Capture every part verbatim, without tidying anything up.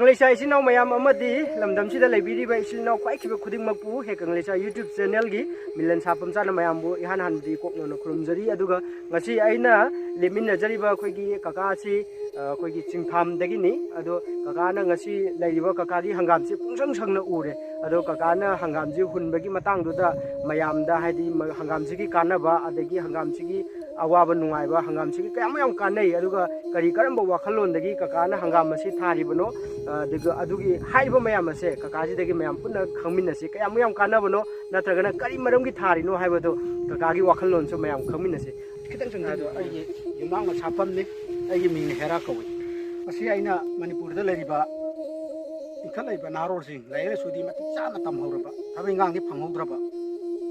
ꯀꯪꯂꯩꯁꯥ ꯏꯆꯤꯟ ꯏꯅꯥꯎ ꯃꯌꯥꯝ ꯑꯃꯗꯤ ꯂꯝꯗꯝꯁꯤꯗ ꯂꯩꯕꯤꯔꯤꯕ ꯏꯆꯤꯟ ꯏꯅꯥꯎ ꯈ꯭ꯋꯥꯏꯈꯤꯕ ꯈꯨꯗꯤꯡꯃꯛꯄꯨ ꯍꯦ ꯀꯪꯂꯩꯁꯥ YouTube channelꯒꯤ ꯃꯤꯂꯟ ꯁꯥꯐꯝ ꯆꯥꯅ ꯃꯌꯥꯝꯕꯨ ꯏꯍꯥꯟ ꯍꯥꯟꯕꯗꯤ ꯀꯣꯛꯅꯅ ꯈꯨꯔꯨꯝꯖꯔꯤ꯫ ꯑꯗꯨꯒ ꯉꯁꯤ ꯑꯩꯅ ꯂꯦꯞꯃꯤꯟꯅꯖꯔꯤꯕ ꯑꯩꯈꯣꯏꯒꯤ ꯀꯀꯥ ꯑꯁꯤ, ꯑ, ꯑꯩꯈꯣꯏꯒꯤ ꯆꯤꯡꯐꯥꯝꯗꯒꯤꯅꯤ꯫ ꯑꯗꯣ ꯀꯀꯥꯅ ꯉꯁꯤ ꯂꯩꯔꯤꯕ ꯀꯀꯥꯒꯤ ꯍꯪꯒꯥꯝꯁꯤ ꯄꯨꯡꯁꯪ ꯁꯪꯅ ꯎꯔꯦ꯫ ꯑꯗꯣ ꯀꯀꯥꯅ ꯍꯪꯒꯥꯝꯁꯤ ꯍꯨꯟꯕꯒꯤ ꯃꯇꯥꯡꯗꯨꯗ ꯃꯌꯥꯝꯗ, ꯍꯥꯏꯗꯤ, ꯃ-, ꯍꯪꯒꯥꯝꯁꯤꯒꯤ ꯀꯥꯟꯅꯕ, ꯑꯗꯒꯤ ꯍꯪꯒꯥꯝꯁꯤꯒꯤ ꯑꯋꯥꯕ ꯅꯨꯡꯉꯥꯏꯕ, ꯍꯪꯒꯥꯝꯁꯤꯒꯤ ꯀꯌꯥꯃꯨꯛ ꯌꯥꯝ ꯀꯥꯟꯅꯩ, ꯑꯗꯨꯒ ꯀꯔꯤ ꯀꯔꯝꯕ ꯋꯥꯈꯜꯂꯣꯟꯗꯒꯤ ꯀꯀꯥꯅ ꯍꯪꯒꯥꯝ ꯑꯁꯤ ꯊꯥꯔꯤꯕꯅꯣ, ꯑ, ꯑꯗꯨꯒ ꯑꯗꯨꯒꯤ ꯍꯥꯏꯔꯤꯕ ꯃꯌꯥꯝ ꯑꯁꯦ ꯀꯀꯥꯁꯤꯗꯒꯤ ꯃꯌꯥꯝ ꯄꯨꯟꯅ ꯈꯪꯃꯤꯟꯅꯁꯤ꯫ ꯀꯌꯥꯃꯨꯛ ꯌꯥꯝ ꯀꯥꯟꯅꯕꯅꯣ, ꯅꯠꯇ꯭ꯔꯒꯅ ꯀꯔꯤ ꯃꯔꯝꯒꯤ ꯊꯥꯔꯤꯅꯣ ꯍꯥꯏꯕꯗꯣ ꯀꯀꯥꯒꯤ ꯋꯥꯈꯜꯂꯣꯟꯁꯨ ꯃꯌꯥꯝ ꯈꯪꯃꯤꯟꯅꯁꯤ꯫ ꯈꯤꯇꯪ ꯆꯪꯁꯤꯜꯂꯨ꯫ ꯑꯗꯣ ꯑꯩꯒꯤ ꯌꯨꯝꯅꯥꯛꯅ ꯁꯥꯐꯝꯅꯤ꯫ ꯑꯩꯒꯤ ꯃꯤꯡꯅ ꯍꯦꯔꯥ ꯀꯧꯏ꯫ ꯃꯁꯤ ꯑꯩꯅ ꯃꯅꯤꯄꯨꯔꯗ ꯂꯩꯔꯤꯕ ꯏꯟꯈꯠꯂꯛꯏꯕ ꯅꯍꯥꯔꯣꯜꯁꯤꯡ ꯂꯥꯏꯔꯤꯛ ꯂꯥꯏꯁꯨꯗꯤ ꯃꯇꯤꯛ ꯆꯥꯅ ꯇꯝꯍꯧꯔꯕ, ꯊꯕꯛ ꯏꯪꯈꯥꯡꯗꯤ ꯐꯪꯍꯧꯗ꯭ꯔꯕ,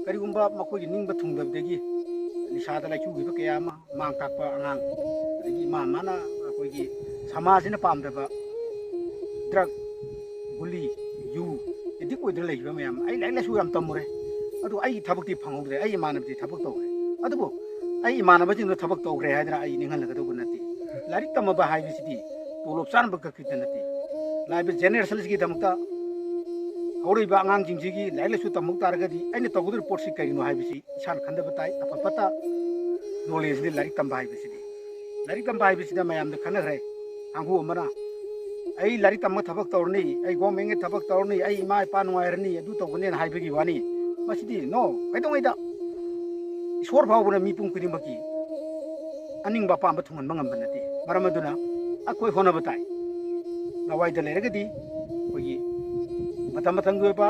ꯀꯔꯤꯒꯨꯝꯕ ꯃꯈꯣꯏꯒꯤ ꯅꯤꯡꯕ ꯊꯨꯡꯗꯕꯗꯒꯤ ꯅꯤꯁꯥꯗ ꯂꯥꯏꯆꯨꯈꯤꯕ ꯀꯌꯥ ꯑꯃ, ꯃꯥꯡ ꯊꯥꯛꯄ ꯑꯉꯥꯡ, ꯑꯗꯒꯤ ꯃꯥ ꯃꯥꯅ ꯑꯩꯈꯣꯏꯒꯤ ꯁꯃꯥꯖꯁꯤꯅ ꯄꯥꯝꯗꯕ ꯗ꯭ꯔꯒ, ꯒꯨꯂꯤ, ꯌꯨ ꯑꯦꯗꯤꯛ ꯑꯣꯏꯗꯅ ꯂꯩꯈꯤꯕ ꯃꯌꯥꯝ, ꯑꯩ ꯂꯥꯏꯔꯤꯛ ꯂꯥꯏꯁꯨ ꯌꯥꯝ ꯇꯝꯃꯨꯔꯦ, ꯑꯗꯨ ꯑꯩꯒꯤ ꯊꯕꯛꯇꯤ ꯐꯪꯍꯧꯗ꯭ꯔꯦ, ꯑꯩ ꯏꯃꯥꯟꯅꯕꯗꯤ ꯊꯕꯛ ꯇꯧꯈ꯭ꯔꯦ꯫ ꯑꯗꯨꯕꯨ ꯑꯩ ꯏꯃꯥꯟꯅꯕꯁꯤꯡꯗꯣ ꯊꯕꯛ ꯇꯧꯈ꯭ꯔꯦ ꯍꯥꯏꯗꯅ ꯑꯩ ꯅꯤꯡꯍꯜꯂꯒꯗꯧꯕ ꯅꯠꯇꯦ꯫ ꯂꯥꯏꯔꯤꯛ ꯇꯝꯃꯕ ꯍꯥꯏꯕꯁꯤꯗꯤ ꯇꯣꯂꯣꯞ ꯆꯥꯅꯕ ꯈꯛꯀꯤꯇ ꯅꯠꯇꯦ꯫ ꯂꯥꯛꯂꯤꯕ ꯖꯦꯅꯦꯔꯦꯁꯟꯁꯤꯒꯤꯗꯃꯛꯇ ꯍꯧꯔꯛꯏꯕ ꯑꯉꯥꯡꯁꯤꯡꯁꯤꯒꯤ ꯂꯥꯏꯔꯤꯛ ꯂꯥꯏꯁꯨ ꯇꯝꯍꯧ ꯇꯥꯔꯒꯗꯤ ꯑꯩꯅ ꯇꯧꯒꯗꯧꯔꯤꯕ ꯄꯣꯠꯁꯤ ꯀꯔꯤꯅꯣ ꯍꯥꯏꯕꯁꯤ ꯏꯁꯥꯅ ꯈꯟꯗꯕ ꯇꯥꯏ꯫ ꯑꯐ ꯐꯠꯇ ꯅꯣꯂꯦꯖꯅꯤ ꯂꯥꯏꯔꯤꯛ ꯇꯝꯕ ꯍꯥꯏꯕꯁꯤꯗꯤ꯫ ꯂꯥꯏꯔꯤꯛ ꯇꯝꯕ ꯍꯥꯏꯕꯁꯤꯗ ꯃꯌꯥꯝꯗ ꯈꯟꯅꯈ꯭ꯔꯦ꯫ ꯀꯥꯡꯕꯨ ꯑꯃꯅ ꯑꯩ ꯂꯥꯏꯔꯤꯛ ꯇꯝꯃꯒ ꯊꯕꯛ ꯇꯧꯔꯅꯤ, ꯑꯩ ꯒꯣꯔꯃꯦꯟꯒꯤ ꯊꯕꯛ ꯇꯧꯔꯅꯤ, ꯑꯩ ꯏꯃꯥ ꯏꯄꯥ ꯅꯨꯡꯉꯥꯏꯔꯅꯤ, ꯑꯗꯨ ꯇꯧꯒꯅꯦꯅ ꯍꯥꯏꯕꯒꯤ ꯋꯥꯅꯤ꯫ ꯃꯁꯤꯗꯤ ꯅꯣ, ꯀꯩꯗꯧꯉꯩꯗ ꯏꯁꯣꯔ ꯐꯥꯎꯕꯅ ꯃꯤꯄꯨꯝ ꯈꯨꯗꯤꯡꯃꯛꯀꯤ ꯑꯅꯤꯡꯕ ꯑꯄꯥꯝꯕ ꯊꯨꯡꯍꯟꯕ ꯉꯝꯕ ꯅꯠꯇꯦ꯫ ꯃꯔꯝ ꯑꯗꯨꯅ ꯑꯩꯈꯣꯏ ꯍꯣꯠꯅꯕ ꯇꯥꯏ꯫ ꯂꯋꯥꯏꯗ ꯂꯩꯔꯒꯗꯤ ꯑꯩꯈꯣꯏꯒꯤ ꯃꯇꯝ ꯃꯇꯝꯒꯤ ꯑꯣꯏꯕ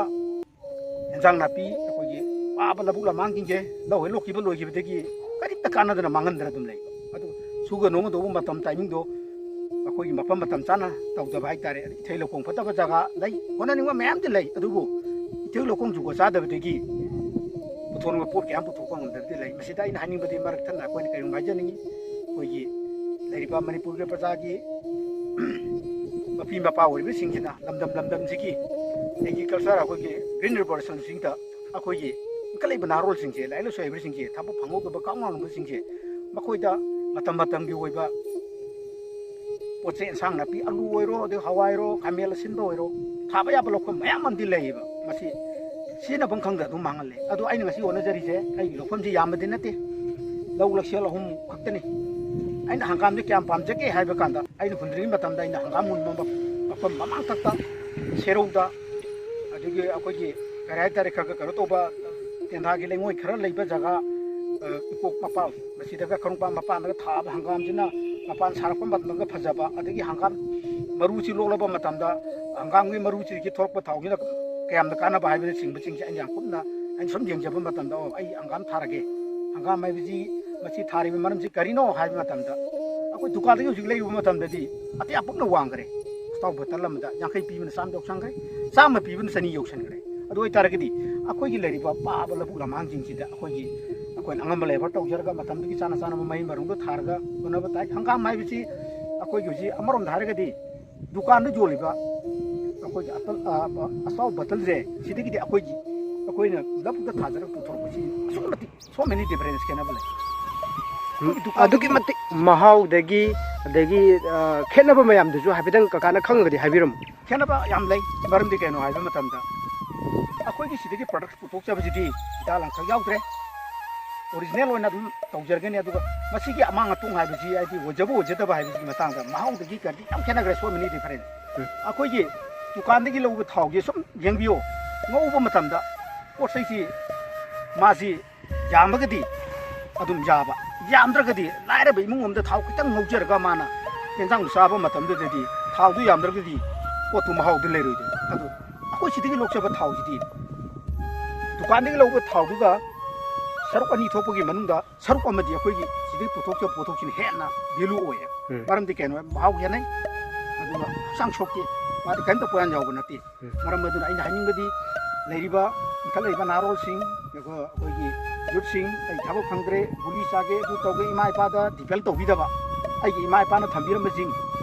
ꯏꯟꯖꯥꯡ ꯅꯥꯄꯤ, ꯑꯩꯈꯣꯏꯒꯤ ꯋꯥꯕ ꯂꯧꯕꯨꯛ ꯂꯝꯍꯥꯡꯁꯤꯡꯁꯦ ꯂꯧ ꯍꯦꯛ ꯂꯣꯛꯈꯤꯕ ꯂꯣꯏꯈꯤꯕꯗꯒꯤ ꯀꯔꯤꯝꯇ ꯀꯥꯟꯅꯗꯅ ꯃꯥꯡꯍꯟꯗꯅ ꯑꯗꯨꯝ ꯂꯩꯕ꯫ ꯑꯗꯨ ꯁꯨꯒ ꯅꯣꯝꯒꯗꯧꯕ ꯃꯇꯝ ꯇꯥꯏꯃꯤꯡꯗꯣ ꯑꯩꯈꯣꯏꯒꯤ ꯃꯐꯝ ꯃꯇꯝ ꯆꯥꯅ ꯇꯧꯗꯕ ꯍꯥꯏꯇꯥꯔꯦ꯫ ꯑꯗꯩ ꯏꯊꯩ ꯂꯧꯈꯣꯡ ꯐꯠꯇꯕ ꯖꯒꯥ ꯂꯩ, ꯍꯣꯠꯅꯅꯤꯡꯕ ꯃꯌꯥꯝꯗꯤ ꯂꯩ, ꯑꯗꯨꯕꯨ ꯏꯊꯩ ꯂꯧꯈꯣꯡ ꯖꯨꯒꯣꯠ ꯆꯥꯗꯕꯗꯒꯤ ꯄꯨꯊꯣꯛꯅꯤꯡꯕ ꯄꯣꯠ ꯀꯌꯥ ꯑꯃ ꯄꯨꯊꯣꯛꯄ ꯉꯝꯗꯕꯗꯤ ꯂꯩ꯫ ꯃꯁꯤꯗ ꯑꯩꯅ ꯍꯥꯏꯅꯤꯡꯕꯗꯤ ꯃꯔꯛ ꯊꯠꯅ ꯑꯩꯈꯣꯏꯅ ꯀꯔꯤꯒꯨꯝꯕ ꯍꯥꯏꯖꯅꯤꯡꯉꯤ, ꯑꯩꯈꯣꯏꯒꯤ ꯂꯩꯔꯤꯕ ꯃꯅꯤꯄꯨꯔꯒꯤ ꯄ꯭ꯔꯖꯥꯒꯤ ꯃꯄꯤ ꯃꯄꯥ ꯑꯣꯏꯔꯤꯕꯁꯤꯡꯁꯤꯅ ꯂꯝꯗꯝ ꯂꯝꯗꯝꯁꯤꯒꯤ ꯑꯦꯒ꯭ꯔꯤꯀꯜꯆꯔ, ꯑꯩꯈꯣꯏꯒꯤ ꯒ꯭ꯔꯤꯟ ꯔꯤꯚꯣꯂꯨꯁꯟꯁꯤꯡꯗ ꯑꯩꯈꯣꯏꯒꯤ ꯏꯟꯈꯠꯂꯛꯏꯕ ꯅꯍꯥꯔꯣꯜꯁꯤꯡꯁꯦ, ꯂꯥꯏꯔꯤꯛ ꯂꯥꯏꯁꯨ ꯍꯩꯕꯁꯤꯡꯁꯦ, ꯊꯕꯛ ꯐꯪꯍꯧꯗꯕ ꯀꯥꯎ ꯉꯥꯎꯅꯕꯁꯤꯡꯁꯦ, ꯃꯈꯣꯏꯗ ꯃꯇꯝ ꯃꯇꯝꯒꯤ ꯑꯣꯏꯕ ꯄꯣꯠ ꯆꯩ, ꯏꯟꯁꯥꯡ ꯅꯥꯄꯤ, ꯑꯂꯨ ꯑꯣꯏꯔꯣ, ꯑꯗꯩ ꯍꯋꯥꯏ ꯑꯣꯏꯔꯣ, ꯈꯥꯃꯦꯟ ꯑꯁꯤꯟꯕ ꯑꯣꯏꯔꯣ, ꯊꯥꯕ ꯌꯥꯕ ꯂꯧꯐꯝ ꯃꯌꯥꯝ ꯑꯃꯗꯤ ꯂꯩꯌꯦꯕ꯫ ꯃꯁꯤ ꯁꯤꯖꯤꯟꯅꯐꯝ ꯈꯪꯗ ꯑꯗꯨꯝ ꯃꯥꯡꯍꯜꯂꯦ꯫ ꯑꯗꯣ ꯑꯩꯅ ꯉꯁꯤ ꯍꯣꯠꯅꯖꯔꯤꯁꯦ, ꯑꯩꯒꯤ ꯂꯧꯐꯝꯁꯤ ꯌꯥꯝꯕꯗꯤ ꯅꯠꯇꯦ, ꯂꯧ ꯂꯛꯁꯦꯜ ꯑꯍꯨꯝ ꯈꯛꯇꯅꯤ꯫ ꯑꯩꯅ ꯍꯪꯒꯥꯝꯁꯦ ꯀꯌꯥꯝ ꯄꯥꯝꯖꯒꯦ ꯍꯥꯏꯕ ꯀꯥꯟꯗ, ꯑꯩꯅ ꯍꯨꯟꯗ꯭ꯔꯤꯉꯩ ꯃꯇꯝꯗ ꯑꯩꯅ ꯍꯪꯒꯥꯝ ꯍꯨꯟꯕ ꯃꯐꯝ ꯃꯃꯥꯡꯊꯛꯇ, ꯁꯦꯔꯧꯗ, ꯑꯗꯒꯤ ꯑꯩꯈꯣꯏꯒꯤ ꯀꯔꯤ ꯍꯥꯏꯇꯥꯔꯦ, ꯈꯔ ꯈꯔ ꯀꯩꯅꯣ ꯇꯧꯕ, ꯇꯦꯟꯊꯥꯒꯤ ꯂꯩꯉꯣꯏ ꯈꯔ ꯂꯩꯕ ꯖꯒꯥ, ꯑ, ꯏꯀꯣꯛ ꯃꯄꯥ, ꯃꯁꯤꯗꯒ ꯈꯔꯨꯡꯄꯥꯟ ꯃꯄꯥꯟꯗꯒ ꯊꯥꯕ ꯍꯪꯒꯥꯝꯁꯤꯅ ꯃꯄꯥꯟ ꯁꯥꯔꯛꯄ ꯃꯇꯝꯗꯒ ꯐꯖꯕ, ꯑꯗꯒꯤ ꯍꯪꯒꯥꯝ ꯃꯔꯨꯁꯤ ꯂꯣꯛꯂꯕ ꯃꯇꯝꯗ ꯍꯪꯒꯥꯝꯒꯤ ꯃꯔꯨꯁꯤꯗꯒꯤ ꯊꯣꯛꯂꯛꯄ ꯊꯥꯎꯁꯤꯅ ꯀꯌꯥꯝꯅ ꯀꯥꯟꯅꯕ ꯍꯥꯏꯕꯅꯆꯤꯡꯕꯁꯤꯡꯁꯦ ꯑꯩꯅ ꯌꯥꯝ ꯀꯨꯞꯅ ꯑꯩꯅ ꯁꯨꯝ ꯌꯦꯡꯖꯕ ꯃꯇꯝꯗ, "ꯑꯣ, ꯑꯩ ꯍꯪꯒꯥꯝ ꯊꯥꯔꯒꯦ, ꯍꯪꯒꯥꯝ ꯍꯥꯏꯕꯁꯤ ꯃꯁꯤ ꯊꯥꯔꯤꯕ ꯃꯔꯝꯁꯤ ꯀꯔꯤꯅꯣ?" ꯍꯥꯏꯕ ꯃꯇꯝꯗ, ꯑꯩꯈꯣꯏ ꯗꯨꯀꯥꯟꯗꯒꯤ ꯍꯧꯖꯤꯛ ꯂꯩꯔꯨꯕ ꯃꯇꯝꯗꯗꯤ ꯑꯇꯤꯌꯥ ꯄꯨꯝꯅ ꯋꯥꯡꯈ꯭ꯔꯦ꯫ ꯑꯆꯥꯎ ꯕꯇꯜ ꯑꯃꯗ ꯌꯥꯡꯈꯩ ꯄꯤꯕꯅ ꯆꯥꯝꯃ ꯌꯧꯁꯟꯈ꯭ꯔꯦ, ꯆꯥꯝꯃ ꯄꯤꯕꯅ ꯆꯅꯤ ꯌꯧꯁꯟꯈ꯭ꯔꯦ꯫ ꯑꯗꯨ ꯑꯣꯏꯇꯥꯔꯒꯗꯤ ꯑꯩꯈꯣꯏꯒꯤ ꯂꯩꯔꯤꯕ ꯄꯥꯕ ꯂꯧꯕꯨꯛ ꯂꯝꯍꯥꯡꯁꯤꯡꯁꯤꯗ ꯑꯩꯈꯣꯏꯒꯤ, ꯑꯩꯈꯣꯏꯅ ꯑꯉꯝꯕ ꯂꯦꯕꯔ ꯇꯧꯖꯔꯒ ꯃꯇꯝꯗꯨꯒꯤ ꯆꯥꯅ ꯆꯥꯅꯕ ꯃꯍꯩ ꯃꯔꯣꯡꯗꯣ ꯊꯥꯔꯒ ꯍꯣꯠꯅꯕ ꯇꯥꯏ꯫ ꯍꯪꯒꯥꯝ ꯍꯥꯏꯕꯁꯤ ꯑꯩꯈꯣꯏꯒꯤ ꯍꯧꯖꯤꯛ ꯑꯃꯔꯣꯝꯗ ꯍꯥꯏꯔꯒꯗꯤ ꯗꯨꯀꯥꯟꯗ ꯌꯣꯜꯂꯤꯕ ꯑꯩꯈꯣꯏꯒꯤ ꯑꯇꯜ-, ꯑ, ꯑ, ꯑꯆꯥꯎ ꯕꯇꯜꯁꯦ, ꯁꯤꯗꯒꯤꯗꯤ ꯑꯩꯈꯣꯏꯒꯤ, ꯑꯩꯈꯣꯏꯅ ꯂꯧꯕꯨꯛꯇ ꯊꯥꯖꯔꯒ ꯄꯨꯊꯣꯔꯛꯄꯁꯤ ꯑꯁꯨꯛꯀꯤ ꯃꯇꯤꯛ, so many difference, ꯈꯦꯠꯅꯕ ꯂꯩ꯫ ꯑꯩꯈꯣꯏꯒꯤ ꯗꯨꯀꯥꯟꯗꯒꯤ ꯑꯗꯨꯛꯀꯤ ꯃꯇꯤꯛ ꯃꯍꯥꯎꯗꯒꯤ, ꯑꯗꯒꯤ, ꯑ, ꯈꯦꯠꯅꯕ ꯃꯌꯥꯝꯗꯨꯁꯨ ꯍꯥꯏꯐꯦꯠꯇꯪ ꯀꯀꯥꯅ ꯈꯪꯉꯒꯗꯤ ꯍꯥꯏꯕꯤꯔꯝꯃꯨ꯫ ꯈꯦꯠꯅꯕ ꯌꯥꯝ ꯂꯩ꯫ ꯃꯔꯝꯗꯤ ꯀꯩꯅꯣ ꯍꯥꯏꯕ ꯃꯇꯝꯗ, ꯑꯩꯈꯣꯏꯒꯤ ꯁꯤꯗꯒꯤ ꯄ꯭ꯔꯗꯛ ꯄꯨꯊꯣꯛꯆꯕꯁꯤꯗꯤ ꯍꯤꯗꯥꯛ ꯂꯥꯡꯊꯛ ꯌꯥꯎꯗ꯭ꯔꯦ, ꯑꯣꯔꯤꯖꯤꯅꯦꯜ ꯑꯣꯏꯅ ꯑꯗꯨꯝ ꯇꯧꯖꯔꯒꯅꯤ꯫ ꯑꯗꯨꯒ ꯃꯁꯤꯒꯤ ꯑꯃꯥꯡ ꯑꯇꯣꯡ ꯍꯥꯏꯕꯁꯤ, ꯍꯥꯏꯗꯤ ꯑꯣꯏꯖꯕ ꯑꯣꯏꯖꯗꯕ ꯍꯥꯏꯕꯁꯤꯒꯤ ꯃꯇꯥꯡꯗ ꯃꯍꯥꯎꯗꯒꯤ ꯀꯔꯤꯗꯤ ꯌꯥꯝ ꯈꯦꯠꯅꯈ꯭ꯔꯦ, so many difference꯫ ꯎꯝ꯫ ꯑꯩꯈꯣꯏꯒꯤ ꯗꯨꯀꯥꯟꯗꯒꯤ ꯂꯧꯕ ꯊꯥꯎꯁꯦ ꯁꯨꯝ ꯌꯦꯡꯕꯤꯌꯣ, ꯉꯧꯕ ꯃꯇꯝꯗ ꯄꯣꯠ ꯆꯩꯁꯤ ꯃꯥꯁꯤ ꯌꯥꯝꯃꯒꯗꯤ ꯑꯗꯨꯝ ꯌꯥꯕ, ꯌꯥꯝꯗ꯭ꯔꯒꯗꯤ ꯂꯥꯏꯔꯕ ꯏꯃꯨꯡ ꯑꯃꯗ ꯊꯥꯎ ꯈꯤꯇꯪ ꯉꯧꯖꯔꯒ ꯃꯥꯅ ꯌꯦꯟꯁꯥꯡꯗꯨ ꯆꯥꯕ ꯃꯇꯝꯗꯨꯗꯗꯤ ꯊꯥꯎꯗꯨ ꯌꯥꯝꯗ꯭ꯔꯒꯗꯤ ꯄꯣꯠꯇꯨ ꯃꯍꯥꯎꯗꯨ ꯂꯩꯔꯣꯏꯗꯣꯏꯕ꯫ ꯑꯗꯨ ꯑꯩꯈꯣꯏ ꯁꯤꯗꯒꯤ ꯂꯧꯖꯕ ꯊꯥꯎꯁꯤꯗꯤ ꯗꯨꯀꯥꯟꯗꯒꯤ ꯂꯧꯕ ꯊꯥꯎꯗꯨꯒ ꯁꯔꯨꯛ ꯑꯅꯤ ꯊꯣꯛꯄꯒꯤ ꯃꯅꯨꯡꯗ ꯁꯔꯨꯛ ꯑꯃꯗꯤ ꯑꯩꯈꯣꯏꯒꯤ ꯁꯤꯗꯒꯤ ꯄꯨꯊꯣꯛꯆꯕ ꯄꯣꯠꯊꯣꯛꯁꯤꯅ ꯍꯦꯟꯅ ꯚꯦꯂꯨ ꯑꯣꯏꯌꯦ꯫ ꯎꯝ꯫ ꯃꯔꯝꯗꯤ ꯀꯩꯅꯣ? ꯃꯍꯥꯎ ꯈꯦꯠꯅꯩ, ꯑꯗꯨꯒ ꯍꯛꯆꯥꯡ ꯁꯣꯛꯇꯦ, ꯃꯥꯗꯤ ꯀꯔꯤꯝꯇ ꯄꯣꯌꯥꯟ ꯌꯥꯎꯕ ꯅꯠꯇꯦ꯫ ꯎꯝ꯫ ꯃꯔꯝ ꯑꯗꯨꯅ ꯑꯩꯅ ꯍꯥꯏꯅꯤꯡꯕꯗꯤ, ꯂꯩꯔꯤꯕ ꯏꯟꯈꯠꯂꯛꯏꯕ ꯅꯍꯥꯔꯣꯜꯁꯤꯡ, ꯑꯩꯈꯣꯏ, ꯑꯩꯈꯣꯏꯒꯤ ꯌꯨꯠꯁꯤꯡ, "ꯑꯩ ꯊꯕꯛ ꯐꯪꯗ꯭ꯔꯦ, ꯒꯨꯂꯤ ꯆꯥꯒꯦ, ꯑꯗꯨ ꯇꯧꯒꯦ", ꯏꯃꯥ ꯏꯄꯥꯗ ꯗꯤꯄꯦꯟ ꯇꯧꯕꯤꯗꯕ, ꯑꯩꯒꯤ ꯏꯃꯥ ꯏꯄꯥꯅ ꯊꯝꯕꯤꯔꯝꯕꯁꯤꯡ,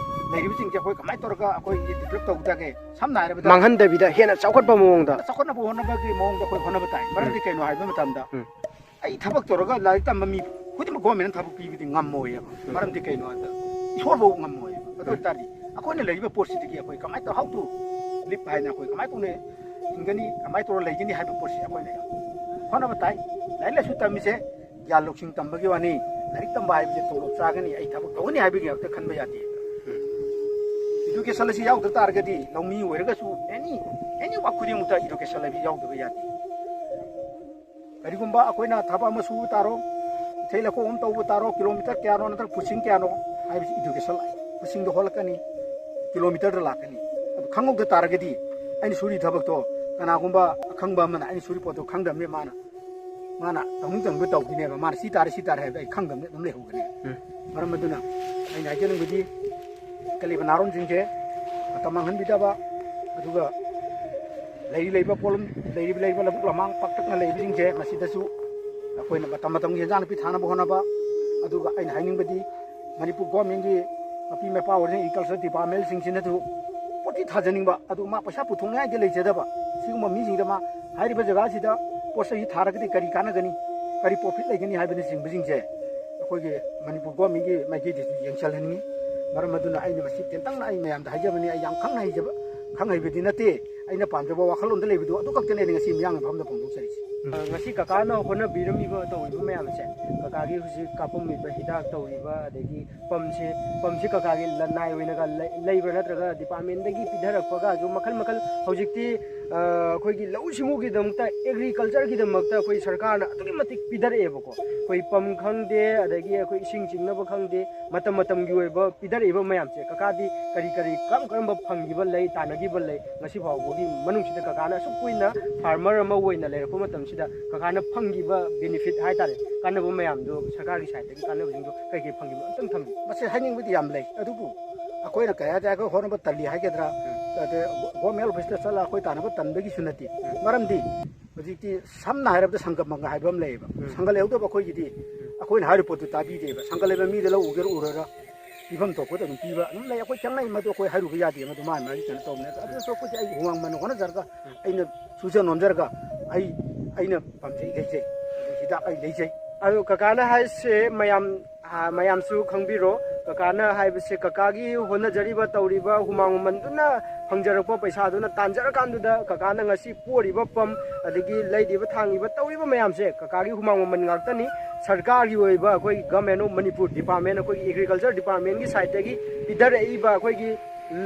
ꯂꯩꯔꯤꯕꯁꯤꯡꯁꯦ ꯑꯩꯈꯣꯏ ꯀꯃꯥꯏꯅ ꯇꯧꯔꯒ ꯑꯩꯈꯣꯏ ꯗꯤꯕꯦꯂꯞ ꯇꯧꯕ ꯇꯥꯒꯦ? ꯁꯝꯅ ꯍꯥꯏꯔꯕꯗ, ꯃꯥꯡꯍꯟꯗꯕꯤꯗ ꯍꯦꯟꯅ ꯆꯥꯎꯈꯠꯄ ꯃꯑꯣꯡꯗ꯫ ꯆꯥꯎꯈꯠꯅꯕ ꯍꯣꯠꯅꯕꯒꯤ ꯃꯑꯣꯡꯗ ꯑꯩꯈꯣꯏ ꯍꯣꯠꯅꯕ ꯇꯥꯏ꯫ ꯃꯔꯝꯗꯤ ꯎꯝ꯫ ꯀꯩꯅꯣ ꯍꯥꯏꯕ ꯃꯇꯝꯗ, ꯎꯝ꯫ ꯑꯩ ꯊꯕꯛ ꯇꯧꯔꯒ ꯂꯥꯏꯔꯤꯛ ꯇꯝꯕ ꯃꯤ ꯈꯨꯗꯤꯡꯃꯛ ꯒꯣꯔꯃꯦꯟꯅ ꯊꯕꯛ ꯄꯤꯕꯗꯤ ꯉꯝꯃꯣꯏꯌꯦꯕ꯫ ꯎꯝ꯫ ꯃꯔꯝꯗꯤ ꯀꯩꯅꯣ ꯍꯥꯏꯕꯗ, ꯏꯁꯣꯔꯐꯧ ꯉꯝꯃꯣꯏꯌꯦꯕ꯫ ꯑꯗꯨ ꯑꯣꯏ ꯇꯥꯔꯗꯤ ꯑꯩꯈꯣꯏꯅ ꯂꯩꯔꯤꯕ ꯄꯣꯠꯁꯤꯗꯒꯤ ꯑꯩꯈꯣꯏ ꯀꯃꯥꯏꯅ ꯇꯧ, how to live ꯍꯥꯏꯅ ꯑꯩꯈꯣꯏ ꯀꯃꯥꯏꯅ ꯇꯧꯅ ꯍꯤꯡꯒꯅꯤ, ꯀꯃꯥꯏꯅ ꯇꯧꯔ ꯂꯩꯒꯅꯤ ꯍꯥꯏꯕ ꯄꯣꯠꯁꯤ ꯑꯩꯈꯣꯏꯅ ꯍꯣꯠꯅꯕ ꯇꯥꯏ꯫ ꯂꯥꯏꯔꯤꯛ ꯂꯥꯏꯁꯨ ꯇꯝꯃꯤꯁꯦ ꯒ꯭ꯌꯥꯟ ꯂꯧꯁꯤꯡ ꯇꯝꯕꯒꯤ ꯋꯥꯅꯤ꯫ ꯂꯥꯏꯔꯤꯛ ꯇꯝꯕ ꯍꯥꯏꯕꯁꯦ ꯇꯣꯂꯣꯞ ꯆꯥꯒꯅꯤ, ꯑꯩ ꯊꯕꯛ ꯇꯧꯒꯅꯤ ꯍꯥꯏꯕꯒꯤ ꯉꯥꯛꯇ ꯈꯟꯕ ꯌꯥꯗꯦ꯫ ꯏꯗꯨꯀꯦꯁꯟ ꯑꯁꯤ ꯌꯥꯎꯗ ꯇꯥꯔꯒꯗꯤ ꯂꯧꯃꯤ ꯑꯣꯏꯔꯒꯁꯨ ꯑꯦꯅꯤ, ꯑꯦꯅꯤ ꯋꯥꯛ ꯈꯨꯗꯤꯡꯃꯛꯇ ꯏꯗꯨꯀꯦꯁꯟ ꯍꯥꯏꯕꯁꯤ ꯌꯥꯎꯗꯕ ꯌꯥꯗꯦ꯫ ꯀꯔꯤꯒꯨꯝꯕ ꯑꯩꯈꯣꯏꯅ ꯊꯕꯛ ꯑꯃ ꯁꯨꯕ ꯇꯥꯔꯣ, ꯏꯊꯩ ꯂꯧꯈꯣꯡ ꯑꯃ ꯇꯧꯕ ꯇꯥꯔꯣ, ꯀꯤꯂꯣꯃꯤꯇꯔ ꯀꯌꯥꯅꯣ ꯅꯠꯇ꯭ꯔꯒ ꯐꯨꯠꯁꯤꯡ ꯀꯌꯥꯅꯣ ꯍꯥꯏꯕꯁꯤ ꯏꯗꯨꯀꯦꯁꯟ ꯂꯥꯛꯑꯦ꯫ ꯐꯨꯠꯁꯤꯡꯗ ꯍꯣꯜꯂꯛꯀꯅꯤ, ꯀꯤꯂꯣꯃꯤꯇꯔꯗ ꯂꯥꯛꯀꯅꯤ꯫ ꯑꯗꯨ ꯈꯪꯍꯧꯗ ꯇꯥꯔꯒꯗꯤ ꯑꯩꯅ ꯁꯨꯔꯤ ꯊꯕꯛꯇꯣ ꯀꯅꯥꯒꯨꯝꯕ ꯑꯈꯪꯕ ꯑꯃꯅ ꯑꯩꯅ ꯁꯨꯔꯤ ꯄꯣꯠꯇꯣ ꯈꯪꯗꯕꯅꯤ, ꯃꯥꯅ, ꯃꯥꯅ ꯇꯧꯅꯤꯡ ꯇꯧꯅꯤꯡꯕ ꯇꯧꯈꯤꯅꯦꯕ꯫ ꯃꯥꯅ ꯁꯤ ꯇꯥꯔꯦ, ꯁꯤ ꯇꯥꯔꯦ ꯍꯥꯏꯕꯗꯣ ꯑꯩ ꯈꯪꯗꯕꯅꯤ ꯑꯗꯨꯝ ꯂꯩꯍꯧꯒꯅꯤ꯫ ꯎꯝ꯫ ꯃꯔꯝ ꯑꯗꯨꯅ ꯑꯩꯅ ꯍꯥꯏꯖꯅꯤꯡꯕꯗꯤ ꯀꯜꯂꯤꯕ ꯅꯍꯥꯔꯣꯟꯁꯤꯡꯁꯦ ꯃꯇꯝ ꯃꯥꯡꯍꯟꯕꯤꯗꯕ, ꯑꯗꯨꯒ ꯂꯩꯔꯤ ꯂꯩꯕ ꯄꯣꯠꯂꯝ, ꯂꯩꯔꯤꯕ ꯂꯩꯕ ꯂꯧꯕꯨꯛ ꯂꯝꯍꯥꯡ ꯄꯥꯛꯇꯛꯅ ꯂꯩꯕꯁꯤꯡꯁꯦ ꯃꯁꯤꯗꯁꯨ ꯑꯩꯈꯣꯏꯅ ꯃꯇꯝ ꯃꯇꯝꯒꯤ ꯍꯦꯟꯖꯥꯡ ꯅꯥꯄꯤ ꯊꯥꯅꯕ ꯍꯣꯠꯅꯕ꯫ ꯑꯗꯨꯒ ꯑꯩꯅ ꯍꯥꯏꯅꯤꯡꯕꯗꯤ ꯃꯅꯤꯄꯨꯔ ꯒꯣꯔꯃꯦꯟꯒꯤ ꯃꯄꯤ ꯃꯄꯥ ꯑꯣꯏꯔꯤꯕ ꯑꯦꯒ꯭ꯔꯤꯀꯜꯆꯔ ꯗꯤꯄꯥꯔꯠꯃꯦꯟꯁꯤꯡꯁꯤꯅꯁꯨ ꯄꯣꯠꯇꯤ ꯊꯥꯖꯅꯤꯡꯕ, ꯑꯗꯨ ꯃꯥ ꯄꯩꯁꯥ ꯄꯨꯊꯣꯛꯅꯤꯡꯉꯥꯏꯗꯤ ꯂꯩꯖꯗꯕ꯫ ꯁꯤꯒꯨꯝꯕ ꯃꯤꯁꯤꯡꯗ ꯃꯥ ꯍꯥꯏꯔꯤꯕ ꯖꯒꯥꯁꯤꯗ ꯄꯣꯠ ꯆꯩꯁꯤ ꯊꯥꯔꯒꯗꯤ ꯀꯔꯤ ꯀꯥꯟꯅꯒꯅꯤ, ꯀꯔꯤ ꯄ꯭ꯔꯣꯐꯤꯠ ꯂꯩꯒꯅꯤ ꯍꯥꯏꯕꯅꯆꯤꯡꯕꯁꯤꯡꯁꯦ ꯑꯩꯈꯣꯏꯒꯤ ꯃꯅꯤꯄꯨꯔ ꯒꯣꯔꯃꯦꯟꯒꯤ ꯃꯥꯏꯀꯩꯗꯁꯨ ꯌꯦꯡꯁꯤꯜꯍꯟꯅꯤꯡꯉꯤ꯫ ꯃꯔꯝ ꯑꯗꯨꯅ ꯑꯩꯅ ꯃꯁꯤ ꯇꯦꯟꯇꯛꯅ ꯑꯩ ꯃꯌꯥꯝꯗ ꯍꯥꯏꯖꯕꯅꯤ꯫ ꯑꯩ ꯌꯥꯝ ꯈꯪꯅ ꯍꯩꯖꯕ, ꯈꯪ ꯍꯩꯕꯗꯤ ꯅꯠꯇꯦ꯫ ꯑꯩꯅ ꯄꯥꯝꯖꯕ ꯋꯥꯈꯜꯂꯣꯟꯗ ꯂꯩꯕꯗꯨ ꯑꯗꯨ ꯈꯛꯇꯅꯦ ꯑꯩꯅ ꯉꯁꯤ ꯃꯤꯌꯥꯝꯒꯤ ꯃꯐꯝꯗ ꯐꯣꯡꯗꯣꯛꯆꯔꯤꯁꯦ꯫ ꯎꯝ꯫ ꯉꯁꯤ ꯀꯀꯥꯅ ꯍꯣꯠꯅꯕꯤꯔꯝꯃꯤꯕ, ꯇꯧꯔꯤꯕ ꯃꯌꯥꯝꯁꯦ, ꯀꯀꯥꯒꯤ ꯍꯧꯖꯤꯛ ꯀꯥꯞꯄꯝꯃꯤꯕ ꯍꯤꯗꯥꯛ, ꯇꯧꯔꯤꯕ, ꯑꯗꯒꯤ ꯄꯝꯁꯦ, ꯄꯝꯁꯦ ꯀꯀꯥꯒꯤ ꯂꯅꯥꯏ ꯑꯣꯏꯅꯒ ꯂꯩ-, ꯂꯩꯕ꯭ꯔꯥ, ꯅꯠꯇ꯭ꯔꯒ ꯗꯤꯄꯥꯔꯠꯃꯦꯟꯗꯒꯤ ꯄꯤꯊꯔꯛꯄꯒꯁꯨ ꯃꯈꯜ ꯃꯈꯜ? ꯍꯧꯖꯤꯛꯇꯤ, ꯑ, ꯑꯩꯈꯣꯏꯒꯤ ꯂꯧꯎ ꯁꯤꯡꯎꯒꯤꯗꯃꯛꯇ, ꯑꯦꯒ꯭ꯔꯤꯀꯜꯆꯔꯒꯤꯗꯃꯛꯇ ꯑꯩꯈꯣꯏ ꯁꯔꯀꯥꯔꯅ ꯑꯗꯨꯛꯀꯤ ꯃꯇꯤꯛ ꯄꯤꯊꯔꯛꯑꯦꯕꯀꯣ꯫ ꯑꯩꯈꯣꯏ ꯄꯝ ꯈꯪꯗꯦ, ꯑꯗꯒꯤ ꯑꯩꯈꯣꯏ ꯏꯁꯤꯡ ꯆꯤꯡꯅꯕ ꯈꯪꯗꯦ, ꯃꯇꯝ ꯃꯇꯝꯒꯤ ꯑꯣꯏꯕ ꯄꯤꯊꯔꯛꯏꯕ ꯃꯌꯥꯝꯁꯦ, ꯀꯀꯥꯗꯤ ꯀꯔꯤ ꯀꯔꯤ, ꯀꯔꯝ ꯀꯔꯝꯕ ꯐꯪꯈꯤꯕ ꯂꯩ, ꯇꯥꯟꯅꯈꯤꯕ ꯂꯩ, ꯉꯁꯤ ꯐꯥꯎꯕꯒꯤ ꯃꯅꯨꯡꯁꯤꯗ ꯀꯀꯥꯅ ꯑꯁꯨꯛ ꯀꯨꯏꯅ ꯐꯥꯔꯃꯔ ꯑꯃ ꯑꯣꯏꯅ ꯂꯩꯔꯛꯄ ꯃꯇꯝꯁꯤꯗ ꯀꯀꯥꯅ ꯐꯪꯈꯤꯕ ꯕꯦꯅꯤꯐꯤꯠ ꯍꯥꯏꯇꯥꯔꯦ, ꯀꯥꯟꯅꯕ ꯃꯌꯥꯝꯗꯣ, ꯁꯔꯀꯥꯔꯒꯤ ꯁꯥꯏꯠꯇꯒꯤ ꯀꯥꯟꯅꯕꯁꯤꯡꯗꯣ ꯀꯩ ꯀꯩ ꯐꯪꯈꯤꯕꯅꯣ ꯑꯝꯇꯪ ꯊꯝꯕꯤꯌꯨ꯫ ꯃꯁꯤ ꯍꯥꯏꯅꯤꯡꯕꯗꯤ ꯌꯥꯝ ꯂꯩ, ꯑꯗꯨꯕꯨ ꯑꯩꯈꯣꯏꯅ ꯀꯩ ꯍꯥꯏꯇꯥꯔꯦ, ꯑꯩꯈꯣꯏ ꯍꯣꯠꯅꯕ ꯇꯜꯂꯤ ꯍꯥꯏꯒꯗ꯭ꯔꯥ, ꯑꯗꯩ ꯒꯣꯔꯃꯦꯟ ꯑꯣꯐꯤꯁꯇ ꯆꯠꯂꯒ ꯑꯩꯈꯣꯏ ꯇꯥꯟꯅꯕ ꯇꯟꯕꯒꯤꯁꯨ ꯅꯠꯇꯦ꯫ ꯎꯝ꯫ ꯃꯔꯝꯗꯤ ꯍꯧꯖꯤꯛꯇꯤ ꯁꯝꯅ ꯍꯥꯏꯔꯕꯗ ꯁꯪꯒꯝ ꯃꯪꯒ ꯍꯥꯏꯕ ꯑꯃ ꯂꯩꯌꯦꯕ꯫ ꯎꯝ꯫ ꯁꯪꯒꯝ ꯂꯩꯍꯧꯗꯕ ꯑꯩꯈꯣꯏꯒꯤꯗꯤ ꯑꯩꯈꯣꯏꯅ ꯍꯥꯏꯔꯤꯕ ꯄꯣꯠꯇꯨ ꯇꯥꯕꯤꯗꯦꯕ꯫ ꯁꯪꯒꯝ ꯂꯩꯕ ꯃꯤꯗ ꯂꯧ ꯎꯒꯦꯔꯥ ꯎꯔꯣꯏꯔꯥ ꯄꯤꯐꯝ ꯊꯣꯛꯄꯗ ꯑꯗꯨꯝ ꯄꯤꯕ ꯑꯗꯨꯝ ꯂꯩ꯫ ꯑꯩꯈꯣꯏ ꯆꯪꯅꯩ, ꯃꯗꯨ ꯑꯩꯈꯣꯏ ꯍꯥꯏꯔꯨꯕ ꯌꯥꯗꯦ, ꯃꯗꯨ ꯃꯥꯅ ꯃꯥꯒꯤ ꯀꯩꯅꯣ ꯇꯧꯕꯅꯦ꯫ ꯑꯗꯨꯁꯨ ꯑꯩꯈꯣꯏꯗꯤ ꯑꯩ ꯍꯨꯃꯥꯡ ꯃꯟꯅ ꯍꯣꯠꯅꯖꯔꯒ ꯑꯩꯅ ꯁꯨꯖ ꯅꯣꯝꯖꯔꯒ ꯑꯩ, ꯑꯩꯅ ꯄꯥꯝꯖꯩ, ꯂꯩꯖꯩ, ꯑꯗꯨ ꯍꯤꯗꯥꯛ ꯑꯩ ꯂꯩꯖꯩ꯫ ꯑꯗꯨ ꯀꯀꯥꯅ ꯍꯥꯏꯁꯦ ꯃꯌꯥꯝ ꯑꯥ, ꯃꯌꯥꯝꯁꯨ ꯈꯪꯕꯤꯔꯣ, ꯀꯀꯥꯅ ꯍꯥꯏꯕꯁꯦ, ꯀꯀꯥꯒꯤ ꯍꯣꯠꯅꯖꯔꯤꯕ, ꯇꯧꯔꯤꯕ, ꯍꯨꯃꯥꯡ ꯃꯃꯟꯗꯨꯅ ꯐꯪꯖꯔꯛꯄ ꯄꯩꯁꯥꯗꯨꯅ ꯇꯥꯟꯖꯔꯀꯥꯟꯗꯨꯗ, ꯀꯀꯥꯅ ꯉꯁꯤ ꯄꯣꯔꯤꯕ ꯄꯝ, ꯑꯗꯒꯤ ꯂꯩꯔꯤꯕ, ꯊꯥꯡꯉꯤꯕ, ꯇꯧꯔꯤꯕ ꯃꯌꯥꯝꯁꯦ ꯀꯀꯥꯒꯤ ꯍꯨꯃꯥꯡ ꯃꯃꯟ ꯉꯥꯛꯇꯅꯤ꯫ ꯁꯔꯀꯥꯔꯒꯤ ꯑꯣꯏꯕ ꯑꯩꯈꯣꯏꯒꯤ Government of Manipur Department, ꯑꯩꯈꯣꯏꯒꯤ Agriculture Department-ꯒꯤ side-ꯇꯒꯤ ꯄꯤꯊꯔꯛꯏꯕ ꯑꯩꯈꯣꯏꯒꯤ